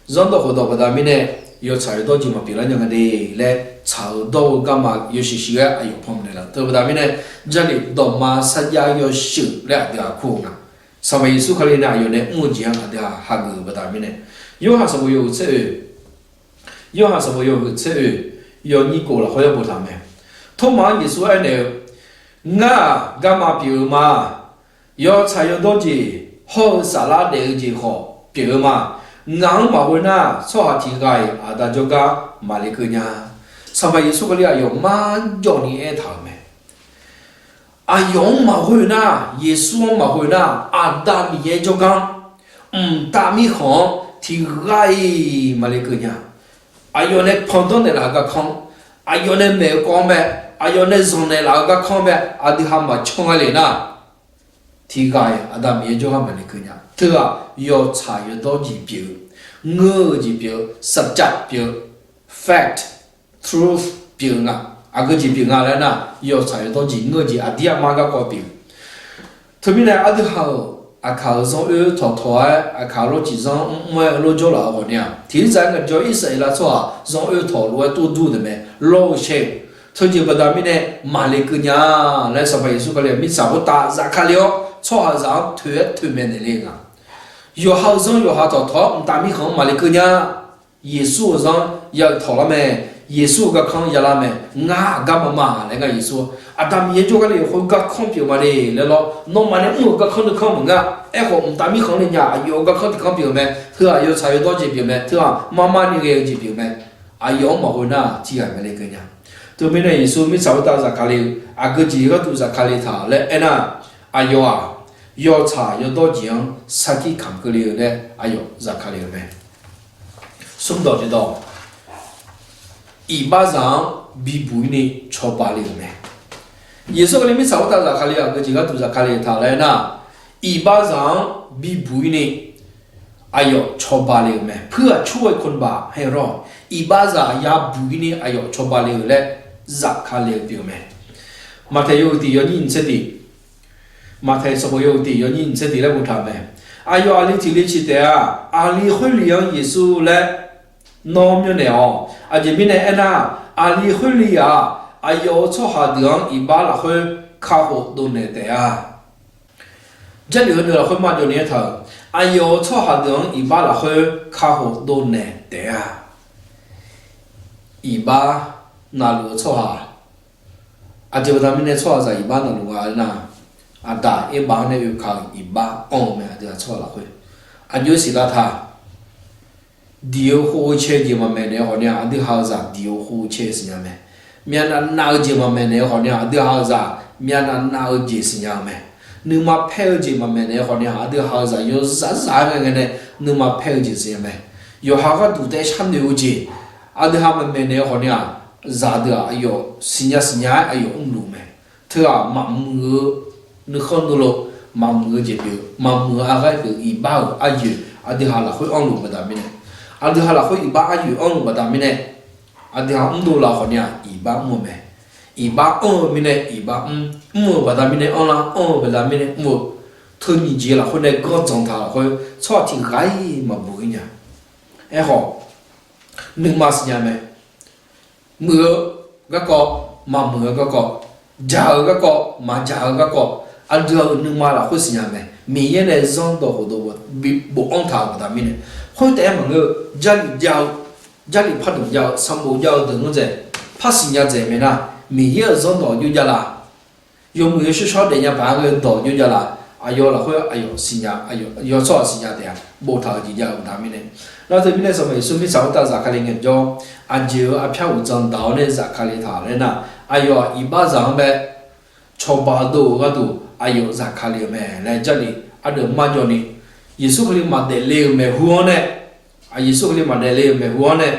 zanrdawq khofdawq baqda mirnae yawtsaq yawdawr jeq maqpyeuflar nya nga de laer tsaq-eu dawr-eu garma yawshuif shuif-aer aqyawf panmaeq naeq laf. Teubaqda mirnae, Jarlif dawqma sarjax yawshuif laer aqdui-aq kur-eu nga. Sanqpaq Yeqsur Kali nae aqyawf nae mr-eu jeq-anr aqdui-aq hageuf-eu baqda mirnae, Yorhaq sanqbof yawhuiq tser oe Yorhaq sanqbof yawhuiq tser oe, yawnyir kof lafkhoer yawbof taq mae. Tormav-anr Yeqsur aernaeq-eu, Ngar-aq garma pyeuf-eu ma. Yawtsaq yawdawr jeq hawr-eu saflar daef-eu jeq khawf pyeuf-eu ma. Ngaq-anr maqghoe nar, tsawrhaq tiq ghaq-iq Aqda jawrgar maqle keuv nya. Sanqpaq Yeqsur Kali aqyawf marjawv ni aertaq-euq mae. Aqyawf-anr maqghoe nar, Yeqsur-anr maqghoe nar, Aqda Miqyaer jawrgar mqtav mirkhanq-anr tiq ghaq-iq maqle keuv nya. Aqyawf nae pandanr naeqlaf-eu garkanr, aqyawf nae maeq-eu kawv-anr mae, aqyawf nae zanqnaeq laf-eu garkanr mae, aqdui ha maqcanr nga le nar, tiq ghaq-iq Aqda Miqyaer jawrgar maqle keuv nya. Teu-aq, yawtsaq yawdawr jeq pyeuf-eu, ngeur-eu jeq pyeuf-eu, สัจจะ pyeuf-eu, fact, truth pyeuf-eu nga. Aqgeu jeq pyeuf nga laer nar, yawtsaq yawdawr jeq ngeur-eu jeq aqdir aqmar garkawv pyeuf-eu. Teumirnae aqdui ha-euq aqkaq-euq zanr oer tawqtawq-aer aqkaq lawr ciq zanr mr-aer lawr jawrlaf-eu ghawqni-aq, tiqzaq ngaeqjawr Irsaqleqlav tsawrhaq zanr oer tawq lof-aer tov dur-eu taef mae. Lawr-eu shae-eu teujeq baqda mirnae maqle keuv nya laer Sanqpaq Yeqsur Kali-aq mirtsaq khoertav zafkale-awr tsawrhaqzaq-anr toeq-aer toeqmaeq naeqle-eu nga. Yawqha-euq zanr yawqha tawqtawq-awr mqtav mirkhanq-anr maqle keuv nya. Yeqsur-euq zanr ya-eu tawq lar mae. Yeqsur-euq garkanr yalar mae. Ngar aqgar maqma laer ngar Yeqsur, Aqda Miqyaer jawrgar le-euq khoer garkanr pyeuf ma le laer lawr. Nawmaf nae mr-euq garkanr nuikhanr maqngeur-a. Aerkhawf mqtav mirkhanq-anr le nya-aq, aqyawf-euq garkanr tiqkanr pyeuf-eu mae. Heu-aq yawtsaq yawdawr jeq pyeuf mae. Teu-aq marmar ni ghae-eu jeq pyeuf mae. Aqyawf-anr maqghoe nar tiq ghaq maqle keuv nya. Teumirnae Yeqsur mirtsaq khoertav zafkale-eu aqgeu jeq gharduq zafkale taq laer aernar, aqyawf-aq yawtsaq yawdawr jeq-anr sarkir kamq keuvle-eu laer aqyawf zafkale-euq mae. Smrdawq tiqdawq, iqbaxzaq-anr bibuq-ir ni cawba le-euq mae. Yeqsur Kali mirtsaq khoertav zafkale-eu aqgeu jeq gharduq zafkale taq laer aernar, iqbaxzaq-anr bibuq-ir ni aqyawf cawba le-euq mae. เพื่อช่วยคนบาปให้รอด iqbaxzaq yabuq-ir ni aqyawf cawba le-euq laer zafkale-eu pyeuf-eu mae. Maqtaeq yawhuiq tiq yawnyir nyiq tser tiq, Maqtaeq sanqbof yawhuiq tiq yawnyir nyiq tser tiq laer boftaq-euq mae. Aqyawf aqli tiq li ciq taef-a. Aqli khoerli-anr Yeqsur laer nawr myanrnaeq-awq. Aqjeq mirnae aernar, aqli khoerli-aq, aqyawf-euq tsawrhaq deuq-anr iqbax lafkhoer kakhof dovnaeq taef-a. Jarlif heudeuq lafkhoer marjawv ni aertaq-euq, aqyawf-euq tsawrhaq deuq-anr iqbax lafkhoer kakhof dovnaeq taef-a. Iqbax navluf-eu tsawrhaq, aqjeq baqda mirnae tsawrhaqzaq iqbax navluf nga aernar, Aqdaq Erbav-anr nae oeka-euq iqbax anr-eu mae. Aqdui-aq tsawrhaq lafkhoer aqjox-aer siqlar ta. Diq-eu khov-eu cae jeq maqmaeq naeq-eu khawfni-aq, aqdui ha-eu zaq diq-eu khov-eu cae siqnya mae. Myavnav nav-eu jeq maqmaeq naeq-eu khawfni-aq, aqdui ha-eu zaq myavnav nav-eu jeq siqnya-eu mae. Nuima paer-eu jeq maqmaeq naeq-eu khawfni-aq, aqdui ha-eu zaq yawzaq zaq-aer ngae ngae nae nuima paer-eu jeq siqnya mae. Yawqha gharduq taef-aer sharnoeq-eu jeq, aqdui ha maqmaeq naeq-eu khawfni-aq, zaqdeuq-aq aqyawf siqnya siqnya-aer aqyawf mrluf mae. Teu-aq maqmuiq-eu nuikhanr nuilov, maqmuiq-eu jeq pyeuf, maqmuiq-eu arghaer pyeuf, iqbax-euq aryoeq aqdui ha lafkhoer anrluf baqda mirnae, aqdui ha lafkhoer iqbax aryoeq anrluf baqda mirnae, aqdui ha mrdov laf khawfni-aq iqbax mr-eu mae. Iqbax anr-eu mirnae iqbax mr, mr-eu baqda mirnae anrlar, anr-eu baqda mirnae mr-eu, teunyiq jeq lafkhoer nae ganr dzanq taq lafkhoer tsawrhaq tiq ghaq-iq maqbuq-ir nya. Aerkhawf, nuima siqnya mae. Muiq-eu garkawv, maqmuiq-eu garkawv, jaq-eu garkawv, maqjaq-eu garkawv, aqdui-euq nuima lafkhoer siqnya mae. Miqyaer nae zanrdawq khofdawq bofanr taq-euq baqda mirnae, khoertaef-aer maqngeur-eu, Jarlif jav-eu, Jarlif pardmq jav-eu, sanqbof jav-eu deuq nmr dzaeq, par siqnya dzaeq mae nar, Miqyaer-euq zanrdawq jov jav la? Yawmuiq yawshawr shawr daefnya paq-aer ghae-eu dawq jov jav la? aqyawf lafkhoer aqyawf siqnya, aqyawf tsawrhaq siqnya taef-a boftaq-euq jeq jav-eu baqda mirnae. Nar teumirnae Sanqpaq Yeqsur mirtsaq khoertav Zaqkali ngaeq jawr, aqjeq-euq arpyar uqdzan daq-awr nae Zaqkali taq laer nar, aqyawf-aq iqbaxzaq-anr bae cawba dov-eu gharduq aqyawf Zaqkali-euq mae laer Jarlif ardeuv marjawvni, Yeqsur Kali maqdaef le-euq maeqhu-anr nae, Yeqsur Kali maqdaef le-euq maeqhu-anr nae,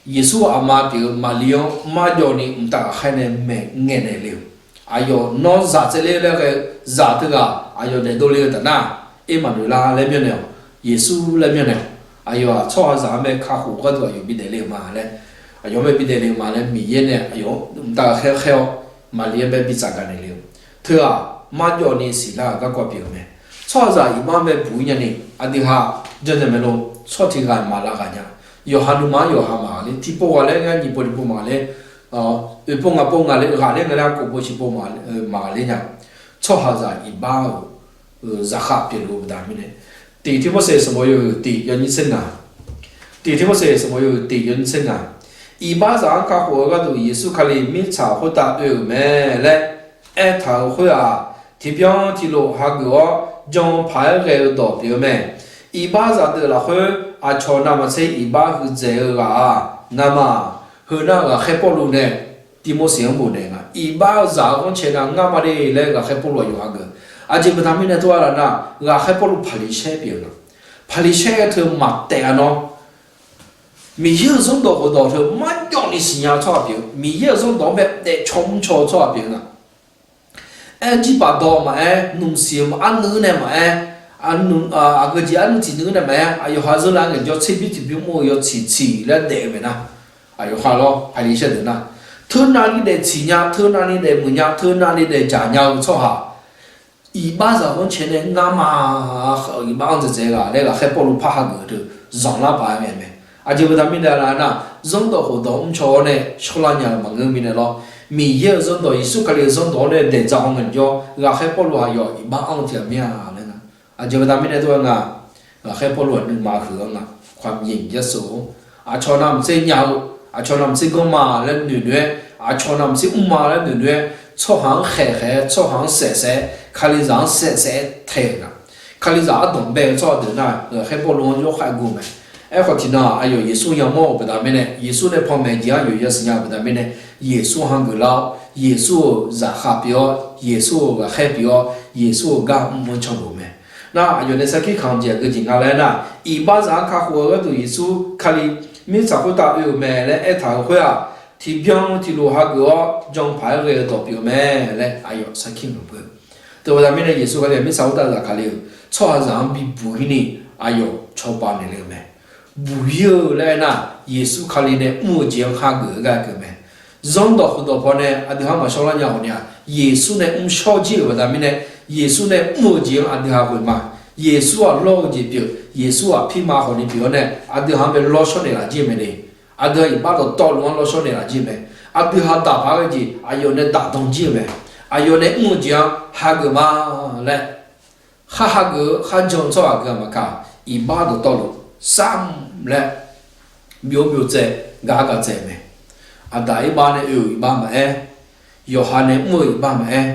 Yeqsur aqma pyeuf-eu Maqli-anr marjawvni mqtav ghaqkhaer nae maeq ngaeqnaeq le-euq, aqyawf nawr zaq tsaevler laer ghae-eu zaq teughaq aqyawf daefdov le-eu taf nar, Ermaqnoeqlar laer myanrnaeq-awq, Yeqsur laer myanrnaeq-awq. Aqyawf-aq tsawrhaqzaq-anr bae kakhof-eu gharduq aqyawf bidaef le-eu ma laer, aqyawf-anr bae bidaef le-eu ma laer Miqyaer nae aqyawf-anr mqtav ghaqkhaer khaer-awr, Maqli-anr bae bi tsafgaq naeq le-euq, teughaq marjawvni siqlar-euq garkawv pyeuf-eu mae. Tsawrhaqzaq iqbax-anr bae buq-ir nyani, aqdui ha janrnaeq maeqlo, tsawrhaq tiq ghaq maqlav ghaq nya. Yawqha nuima-anr yawqha maqghaqler, tiqpov ghaqler nga, nyiq pov tiqpov maqghaqler, oeqpov ngaqpov ngaqler ghaqler nga laer, kofpov shiqpov maqghaqler nya. Tsawrhaqzaq iqbax-euq zaqkhav pyeufluf-eu baqda mirnae, tiq Tirmorseq sanqbof yawhuiq tiq yawnyir tser ngaq, tiq Tirmorseq sanqbof yawhuiq tiq yawnyir tser ngaq, iqbaxzaq-anr kakhof-eu gharduq Yeqsur Kali mirtsaq khoertav oe-euq mae laer aertaq-euq khoer-aq, tiqbyan tiqlof hageuf-awr jan paq-aer ghae-eu dawq pyeuf-eu mae. Iqbaxzaq deuq lafkhoer aqcawq navmaqtser iqbax huiqdzaeq-eu ghaq-aq, ngamaf. Heu nar ghaqkhaer Pawrluv nae Tirmorseq-anr bofnaeq nga, iqbax-eu zaq-euq ghanrcae nar ngar ma de laer ghaqkhaer Pawrluv aqyawf hageuf. Aqjeq baqda mirnae tov-aer laf nar, ghaqkhaer Pawrluv Paqliqsaer pyeuf-eu nga. Paqliqsaer-eu teu maqtaef-a nawr, Miqyaer-euq zanrdawq khofdawq teu marjawvni siqnya-eu tsawrhaq pyeuf-eu, Miqyaer-euq zanrdawq-anr bae daefcaw mrcaw-eu tsawrhaq pyeuf-eu nga. Aer jir baqdawq maqaer, nmqsiq-eu arnuiv nae maqaer, aqgeujeq arnuiv tiq nuiv nae maqaer, aqyawf ha zeurlar ngaeq jawr tserbymr tiqbymr mr-eu yawtsiq tsiq laer daef-eu mae nar, aqyawf ha lawr Paqliqsaer deuq nar, teu navni daef tsiq nya, teu navni daef muiq nya, teu navni daef dzaq nya-eu tsawrhaq iqbaxzaq ghanrcae nae ngar ma. Iqbax-anr dzaeqdzaeq ghaq laer ghaqkhaer Pawrluv par hageuf-eu teu zanqlar paq-aer ngae mae. Aqjeq baqda mirnae laf nar, zanrdawq khofdawq mrcaw-awr nae shawrlar nya-eu maqngeur mirnae lawr, Miqyaer-euq zanrdawq, Yeqsur Kali-euq zanrdawq-anr nae daeqdzaq haw ngaeq jawr, ghaqkhaer Pawrluv aqyawf iqbax-anr tiq ghaq mir-a laer nga. Aqjeq baqda mirnae tov-aer nga, ghaqkhaer Pawrluv aqnuima huiq-anr nga, ความหยิ่งยโส aqcawq navmaqtser nya-eu, aqcawq navmaqtser ganr ma laer noeqnoeq-aer, aqcawq navmaqtser mr ma laer noeqnoeq-aer, tsawrhaq-anr khaeqkhaeq-aer, tsawrhaq-anr saefsaef-aer, Kalizaq-anr saefsaef-aer tae-eu nga. Kalizaq ardanq bae-eu tsawrhaq deuq nar, ghaqkhaer Pawrluv-anr yawkhav guv-eu mae. Aerkhawf tiqnan aqyawf Yeqsur yamawr-euq baqda mirnae, Yeqsur nae panmaeq jeq-anr yawqya siqnya-eu baqda mirnae, Yeqsur hageuf lar-awr, Yeqsur-euq zaqkhav pyeuf-awr, Yeqsur-euq ghaqkhaer pyeuf-awr, Yeqsur-euq gar mr-anr canluf-eu mae. Nar aqyawf nae sarkir kamq jeq aqgeu jeq nga laer nar, iqbaxzaq-anr kakhof-eu gharduq Yeqsur Kali mirtsaq khoertav oe-euq mae laer aertaq-euq khoer-aq, tiqbyan tiqlof hageuf-awr jan paq-aer ghae-eu dawq pyeuf-eu mae laer aqyawf sarkir maqbeu. Teubaqda mirnae Yeqsur Kali-aq mirtsaq khoertav zafkale-euq tsawrhaqzaq-anr bibuq-ir ni aqyawf cawba naeq le-eu mae. Buq-ir-eu laer aernar, Yeqsur Kali nae mr-eu jeq-anr hageuf-eu gar keuv mae. Zanrdawq khofdawq pawnae aqdui ha maqshawrlar nya khawf ni-aq, Yeqsur nae mrshawr jir-euq baqda mirnae, Yeqsur nae mr-eu jeq-anr aqdui ha ghoe ma. Yeqsur-aq lawr-eu jeq pyeuf, Yeqsur-aq pirma khawf ni pyeuf-awr nae aqdui ha-anr bae lawrshawr naeqlaf jir-eu mae le. Aqdui ha iqbax dawqtawvluf-anr lawrshawr naeqlaf jir-eu mae. Aqdui ha daqpaq-aer ghae jeq aqyawf nae daqdan jir-eu mae. Aqyawf nae mr-eu jeq-anr hageuf ma laer khar hageuf-eu kharjan-eu tsawrhaq aqgeu-aq maqkaq, iqbax dawqtawvluf sam laer byov byov tsaev, gaq gaq tsaev-eu mae. Aqdaq iqbax nae oe-euq iqbax maqaer, yawqha nae mr-eu iqbax maqaer,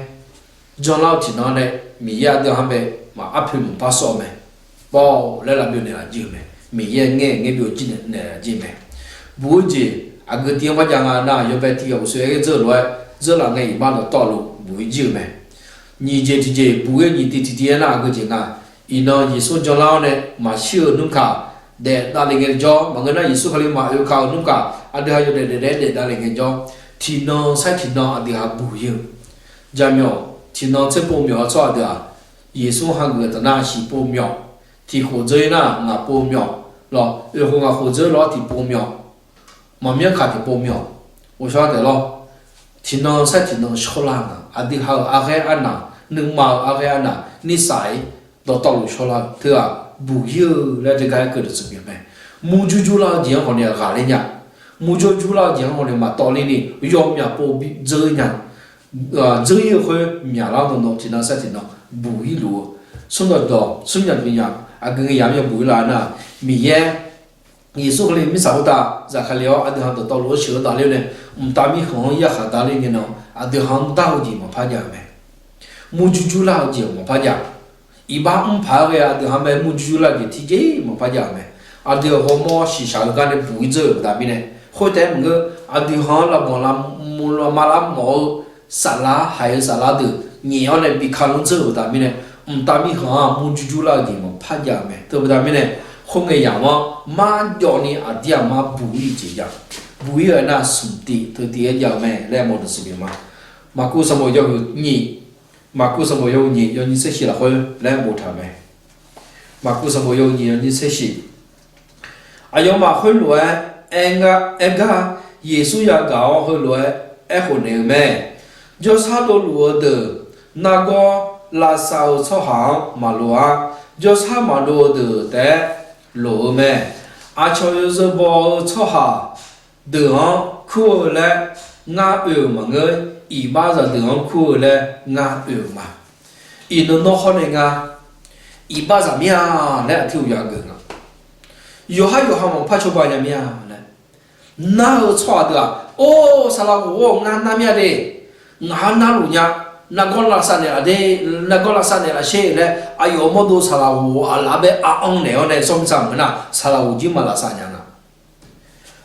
janlar-eu tiqnan nae Miqyaer aqdui ha-anr bae maq arpoeq maqpar sawr-eu mae. Baw laer lavbyov naeqlaf jir-eu mae. Miqyaer ngaer ngaer byov jir naeqlaf jir-eu mae. Buq-eu jeq aqgeu tiv-anr marjav nga nar, yawbae tiq ghaq uqsoe-aer dzeur lof-aer dzeurlaf ngae iqbax dawqtawvluf buq-ir jir-eu mae. Nyiq jeq tiqjeq buq-ir nyiq tiv tiqtiv-aer nar aqgeu jeq nga. Iqnan Yeqsur janlar-awr nae maqshir-eu nmr kaq daef davle ngaejawr, maqngeur nar Yeqsur Kali maqoe kaq-euq nmr kaq aqdui ha yawdaef daef daef-aer daef davle ngaejawr, tiqnan sair tiqnan aqdui ha buq-ir-eu jaqmyawf tiqnan tser pov myawf-eu tsawrhaq deuq-aq, Yeqsur hageuf-eu taf nar shiq pov myawf, tiq khof dzeur-ir nar ngaq pov myawf, lawr oeq khof ngaq khof dzeur lawr tiq pov myawf, maqmyanr kaq tiq pov myawf, ghovshaw taef lawr. Tiqnan sair tiqnan shawrlar-eu nga. Aqdui ha-euq arghaer arnaq, nuima-euq arghaer arnaq, nirsaq-ir dawqtawvluf shawrlar-eu teu-aq, buq-ir-eu laer teugar aer keuv deuq tsuif pyeuf mae. Murjur jurlar-eu jeq-anr khawf ni ghaqler nya. Murjur jurlar-eu jeq-anr khawf ni maqtawv ler ni, yawmyaq pov bi dzeur nya. Dzeur-ir-eu khoer myaqlar dawqdawq tiqnan sair tiqnan buq-ir luf-eu, smr dawqdawq smr nya bi nya, aqgeu ngae yamq-anr yawbuq-ir lar nar, Miqyaer Yeqsur Kali mirtsaq khoertav zafkale-awr aqdui ha dawqtawvluf-anr sheuq-eu davler-eu nae, mqtav mirkhanq-anr yarkhaq davler ngae nan aqdui ha-anr dar-eu jeq maqpar jav-eu mae. murjur jurlar-eu jeq maqpar jav. Iqbax mr paq-aer ghae aqdui ha mae murjur jurlar-eu jeq tiqjeq maqpar jav-eu mae. Aqdui-euq ghawrmawr shiqshaq-eu gar nae buq-ir dzeur-euq baqda mirnae, khoertaef-aer maqngeur, aqdui ha-anr lavbanq lavmur lavma lar mawf-eu saflar haiq-eu saflar deuq nyaef-awr nae bi ka lanr dzeur-euq baqda mirnae, mqtav mirkhanq-anr murjur jurlar-eu jeq maqpar jav-eu mae. Teubaqda mirnae, khoerngae yamq-anr marjawv ni aqdir aqmar buq-ir-eu jeq jav. Buq-ir-eu aernar smq tiv teu tiv-aer jav-eu mae laer mawq dawq siqle ma. Maqkuv sanqbof yawhuiq nyiq, Maqkuv sanqbof yawhuiq nyiq yawnyir tser shiq lafkhoer laer boftaq-euq mae. Maqkuv sanqbof yawhuiq nyiq yawnyir tser shiq. Aqyawfmaf khoerlof-aer aer gar, Yeqsur yagaq-awr heulof-aer aerkhof naeq-eu mae. Jawrshar dovluf-eu deuq nargawr lavsav-eu tsawrhaq-anr maqloq-ar. Jawrshar maqdov-eu deuq taef-aer loq-eu mae. Aqcawq yawzeu baw-eu tsawrhaq deuq-anr kur-eu laer ngar oe-euq maqngeur. Iqbaxzaq deuq-anr kur-eu laer ngar oe-euq ma. Iqnan nawr hawr nae ngar iqbaxzaq mir-a laer aqtir uqyaq geuf nga. Yawqhar yawqha maqpar cawba nya mir-a laer. Nar-eu tsawrhaq deuq-aq, or, saqlaq ghof-awr ngar nar mir-a de. Ngaq-anr narluf nya. Nargawr lavsav naeqlaf de, nargawr lavsav naeqlaf sher laer aqyawf mawrdo saqlaq ghof aqlaf bae aq-anr naeq-awr nae sawr mr tsaq maqngeur nar saqlaq ghof jir maq lavsav nya nga.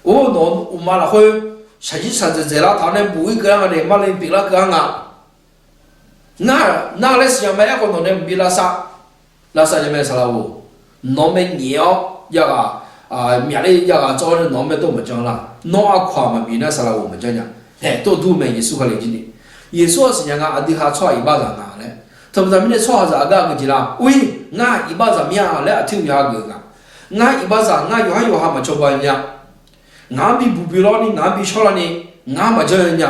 Or, nawq-eu uqma lafkhoer shaqzir shaqdzaeq dzaeqlar taq-awr nae buq-ir keuv-ar nga de, marle pyeuflar keuv-ar nga. Ngar nar laer siqnya mae. Aerkhawf nawq nae mqbi lavsav, lavsav nya mae saqlaq ghof. Nawq-anr mae nyaef-awr yaghaq, myaqler yaghaq tsawv-awr nae nawq-anr mae dov maqjan lar. Nawr aqkawq-aq maqbif nar saqlaq ghof maqjan nya. Haeq tov dur mae Yeqsur Kali jir ni. Yeqsur-aq siqnya nga aqdui ha tsawrhaq iqbaxzaq nga laer. Teubaqda mirnae tsawrhaqzaq aqgar-eu geuf jeq lar, or-ir, ngar iqbaxzaq mir-a laer aqtir uqyaq geuf nga. Ngar iqbaxzaq ngar yawqhar yawqha maqcawba nya. Ngaq-anr bi buqbi lawrni, ngaq-anr bi shawrlarni, ngar maqjanr nya.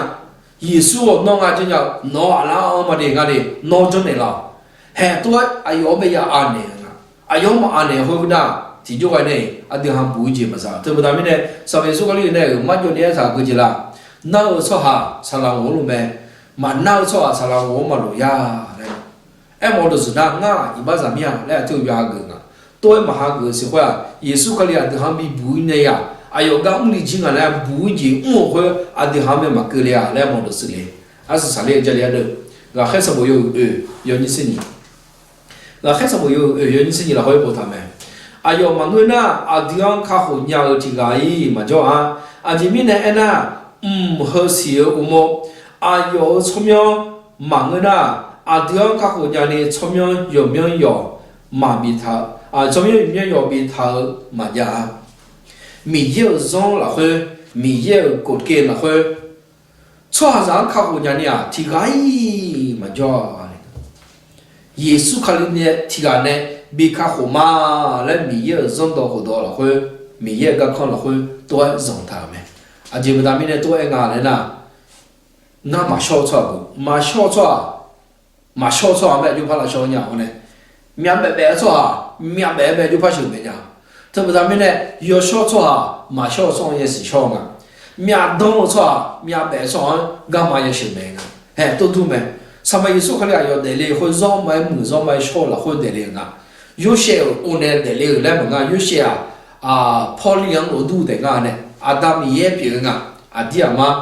Yeqsur-or, nawr ngar janr nya-eu, nawq-eu aqlaf-anr ma de nga de, nawr janrnaeq laf-awq. Haeq tov-aer aqyawf-anr bae ya anaeq-eu nga. Aqyawf-anr maq anaeq khoernar, tiqjawr ghae nae-iq aqdui ha buq-ir jeq maqza. Teubaqda mirnae, Sanqpaq Yeqsur Kali nae-euq marjawv ni aertaq-eu geuf jeq laf, nar-eu tsawrhaq saqlaq ghof-anr lof mae, maqnar-eu tsawrhaq saqlaq ghof-anr maqloq ya laer. Aermawf-eu dawqtsuif nar, ngar iqbaxzaq mir-a laer aqtir uqyaq hageuf nga. Tov-aer maq hageuf-eu siq khoer-aq, Yeqsur Kali aqdui ha-anr bi buq-ir nae ya, aqyawf gar mrli jir nga laer buq-ir jeq mr-euq khoer aqdui ha-anr mae maqkeuv le-a laer mawq dawqtsuif le. Arsiq saqler-eu Jarlif ardeuv, Ghaqkhaer sanqbof yawhuiq oeq yawnyir tser nyiq. Ghaqkhaer sanqbof yawhuiq oeq yawnyir tser nyiq lafkhoer boftaq mae. Aqyawf maqngeur nar, aqdui-anr kakhof nya-eu tiq ghaq-iq maqjawr-a. Aqjeq mirnae aernar, mq heu siq-eu uqmov, aqyawf-euq tsawrmyanr maqngeur nar, aqdui-anr kakhof nyani tsawrmyanr yawqmyanr yawq maqbif taq-eu, tsawrmyanr yawqmyanr yawq biftaq-eu maqjav-a. Miqyaer-euq zanr lafkhoer, Miqyaer-euq kofkev lafkhoer, tsawrhaqzaq-anr kakhof nyani-aq tiq ghaq-iq maqjawr-a. Yeqsur Kali nae tiq ghaq nae bi kakhof ma laer Miqyaer-euq zanrdawq khofdawq lafkhoer, Miqyaer-euq garkanr lafkhoer tov-aer zanqtaq-euq mae. Aqjeq baqda mirnae tov-aer nga laer nar, ngar maqshawr-eu tsawrhaq, maqshawr-eu tsawrhaq, maqshawr-eu tsawrhaq mae jawrpar lavshawr nya-awr nae, myavbaef baef-eu tsawrhaq myavbaef-aer mae jawrpar sheuqmaeq nya. Teubaqda mirnae, yawshawr tsawrhaq maqshawr-eu tsawrhaq-anr yasiq shawr-eu nga. Myavdanr-eu tsawrhaq myavbaef-eu tsawrhaq-anr garma yasheuqmaeq nga. Haeq tov dur mae. Sanqpaq Yeqsur Kali aqyawf daefle-eu khoer zawr ma-aer muiq zawr ma-aer shawr-eu lafkhoer daefle-eu nga. Yorsaev-euq or nae daefle-euq laer maqnga. Yorsaev-aq, pawrli-anr lofdur daef nga nae, Aqda Miqyaer pyeuf-eu nga. Aqdir aqmar,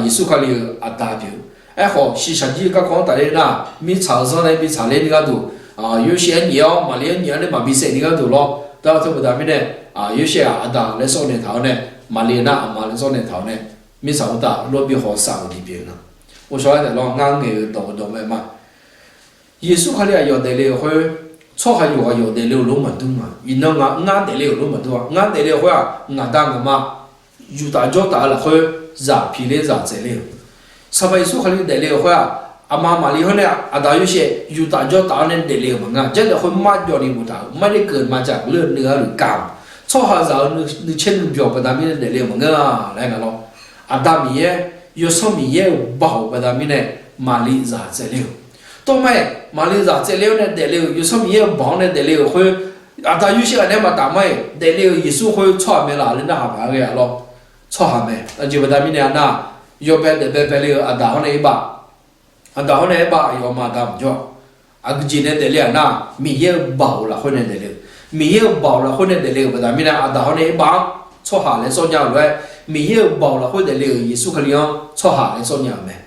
Yeqsur Kali-euq Aqda pyeuf-eu. Aerkhawf shiqshaq jir garkawv-anr tafler nar, mirtsaq-euq zanr nae bi tsaqler ni gharduq, Yorsaev-aer nyaef-awr Maqli-aer nyaef-awr nae maqbi saef ni gharduq lawr. Dar teubaqda mirnae, Yorsaev-aq Aqda laer sawr naeq taq-awr nae, Maqli nar aqma laer sawr naeq taq-awr nae, mirtsaq khoertav lawr bi haw saf-euq ni pyeuf nga. Ghovshaw-aer taef lawr ngar ngaeq-eu dawq dawq mae ma. Yeqsur Kali aqyawf daefle-euq khoer, tsawrhaq yawqghaq yawq daefle-euq lof maqdur nga. Iqnan nga ngar daefle-euq lof maqdur-a. Ngar daefle-euq khoer-aq, ngaq da ngaq ma yuftaf jawrtaf-eu lafkhoer zaq piqler zaq tsaevler-euq. Sanqpaq Yeqsur Kali daefle-euq khoer-aq, aqma Maqli hawr nae Aqda Yorsaev yuftaf jawrtaf-awr nae daefle-euq maqnga. Jarlif khoer marjawv ni boftaq-euq, marner keuv maqjaq leu nuiv-a luf gaq-awq. Tsawrhaqzaq-euq nuicaer nuibyawq baqda mirnae daefle-euq maqngeur-a laer nga lawr. Aqda Miqyaer, Yawsanr Miqyaer-euq baoq baqda mirnae Maqli zaq tsaevler-euq. Tawr ma-iq Maqli zaq tsaevler-awr nae daefle-euq, Yawsanr Miqyaer-euq baoq-awr nae daefle-euq khoer, Aqda Yorsaev ghaq nae maqtaf ma-iq daefle-euq Yeqsur khoer tsawrhaq mae laf laer narhaq paq-aer ghae-a lawr. Tsawrhaq mae. Aqjeq baqda mirnae aernar, yawbae daefbae baele-eu Aqda hawr nae aerbav, Aqda hawr nae aerbav, aqyawf ma Aqda maqjawr-a. Aqgeujeq nae daefle-aq nar, Miqyaer-euq baoq lafkhoer nae daefle-euq. Miqyaer-euq baoq lafkhoer nae daefle-euq baqda mirnae Aqda hawr nae aerbav-anr tsawrhaq laer sawr nya-euq lof-aer, Miqyaer-euq baoq lafkhoer daefle-euq Yeqsur Kali-anr tsawrhaq laer sawr nya-euq mae.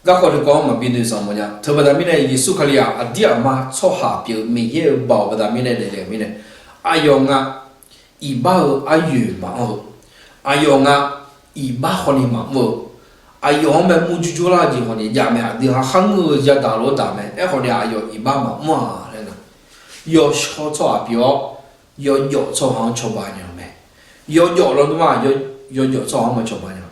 Garkawv tiqkawv-anr maqbi noeqzanq mawf nya. Teubaqda mirnae, Yeqsur Kali-aq, aqdir aqma tsawrhaq pyeuf-eu Miqyaer-euq baoq baqda mirnae daefle-euq mirnae, aqyawf nga iqbax-eu aryoeq maqanr-eu, aqyawf nga iqbax khawf ni maqmr-eu, aqyawf-anr mae murjur jawrlar-eu jeq khawf ni jav mae. Aqdui ha kharngeur-eu yadaq lof-aer daq mae. Aerkhawf ni aqyawf iqbax maqmr-a laer nga. Yawshawr tsawrhaq pyeuf-awr, yawjawf tsawrhaq-anr cawba nya-eu mae. Yawjawf lawnmr-aq, yawjawf tsawrhaq-anr maqcawba nya.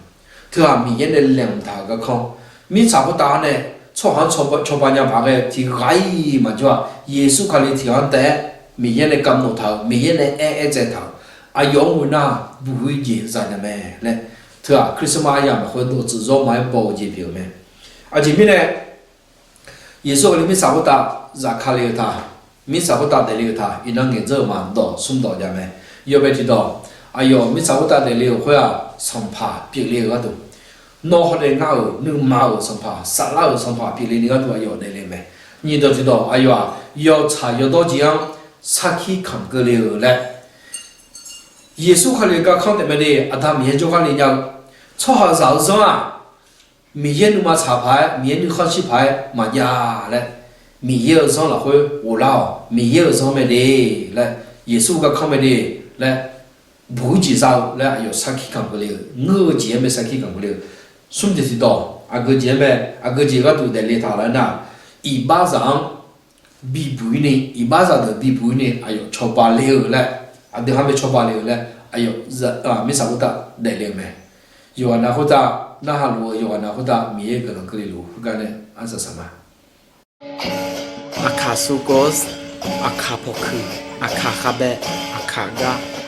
Teughaq Miqyaer nae laeqhmq taq-euq garkanr, mirtsaq khoertav-anr nae tsawrhaq-anr cawba nya paq ghae tiq ghaq-iq maqjawr-aq, Yeqsur Kali tiq ghaq-anr taef-aer Miqyaer nae kavnof taq-euq, Miqyaer nae aer aer tsaev taq-euq, aqyawf-anr ghoe nar buq-ir jeq za nya mae laer, teughaq Christmas aryamq lafkhoer dawqtsuif zawr ma-aer baw-eu jeq pyeuf-eu mae. Aqjeq mirnae, Yeqsur Kali mirtsaq khoertav zafkale-eu ta, mirtsaq khoertav daefle-eu ta, iqnan ngaeqdzeur-euq ma dawq smr dawq jav mae. Yawbae tiqdawq, aqyawf mirtsaq khoertav daefle-euq khoer-aq, sanqpaq pyeufle-eu gharduq, nawr hawr nae ngar-euq nuima-euq sanqpaq, saflar-euq sanqpaq pyeufle ni gharduq aqyawf daefle-eu mae. Nyiqdawq tiqdawq, aqyawf-aq yawtsaq yawdawr jeq-anr sarkir kamq keuvle-eu laer, Yeqsur Kali-euq garkanr taef mae de. Aqda Miqyaer jawrgar le nya-eu tsawrhaqzaq-eu zanr-aq, Miqyaer nuima tsaq paq-aer, Miqyaer nuikhanr shir paq-aer maqjav laer, Miqyaer-euq zanr lafkhoer ghoflar-awq. Miqyaer-euq zanr mae de laer, Yeqsur garkanr mae de laer, buq-ir jeq za-eu laer aqyawf sarkir kamq keuvle-eu, ngeur-eu jeq-aer mae sarkir kamq keuvle-eu. Smr tiq tiqdawq, aqgeu jeq-aer mae, aqgeu jeq gharduq daefle taq laer nar, iqbaxzaq-anr bibuq-ir ni, iqbaxzaq deuq bibuq-ir ni aqyawf cawba le-eu laer, aqdui ha mae cawba le-eu laer, aqyawf mirtsaq khoertav daefle-eu mae. Yawqghaq nav khoertav narhaq luf-eu, yawqghaq nav khoertav Miqyaer guiqlanq keuvle luf-eu heugar nae arsaq saq ma. Aqkaq sukawv, aqkaq pawqkuiq, aqkaq khavbaev, aqkaq gar.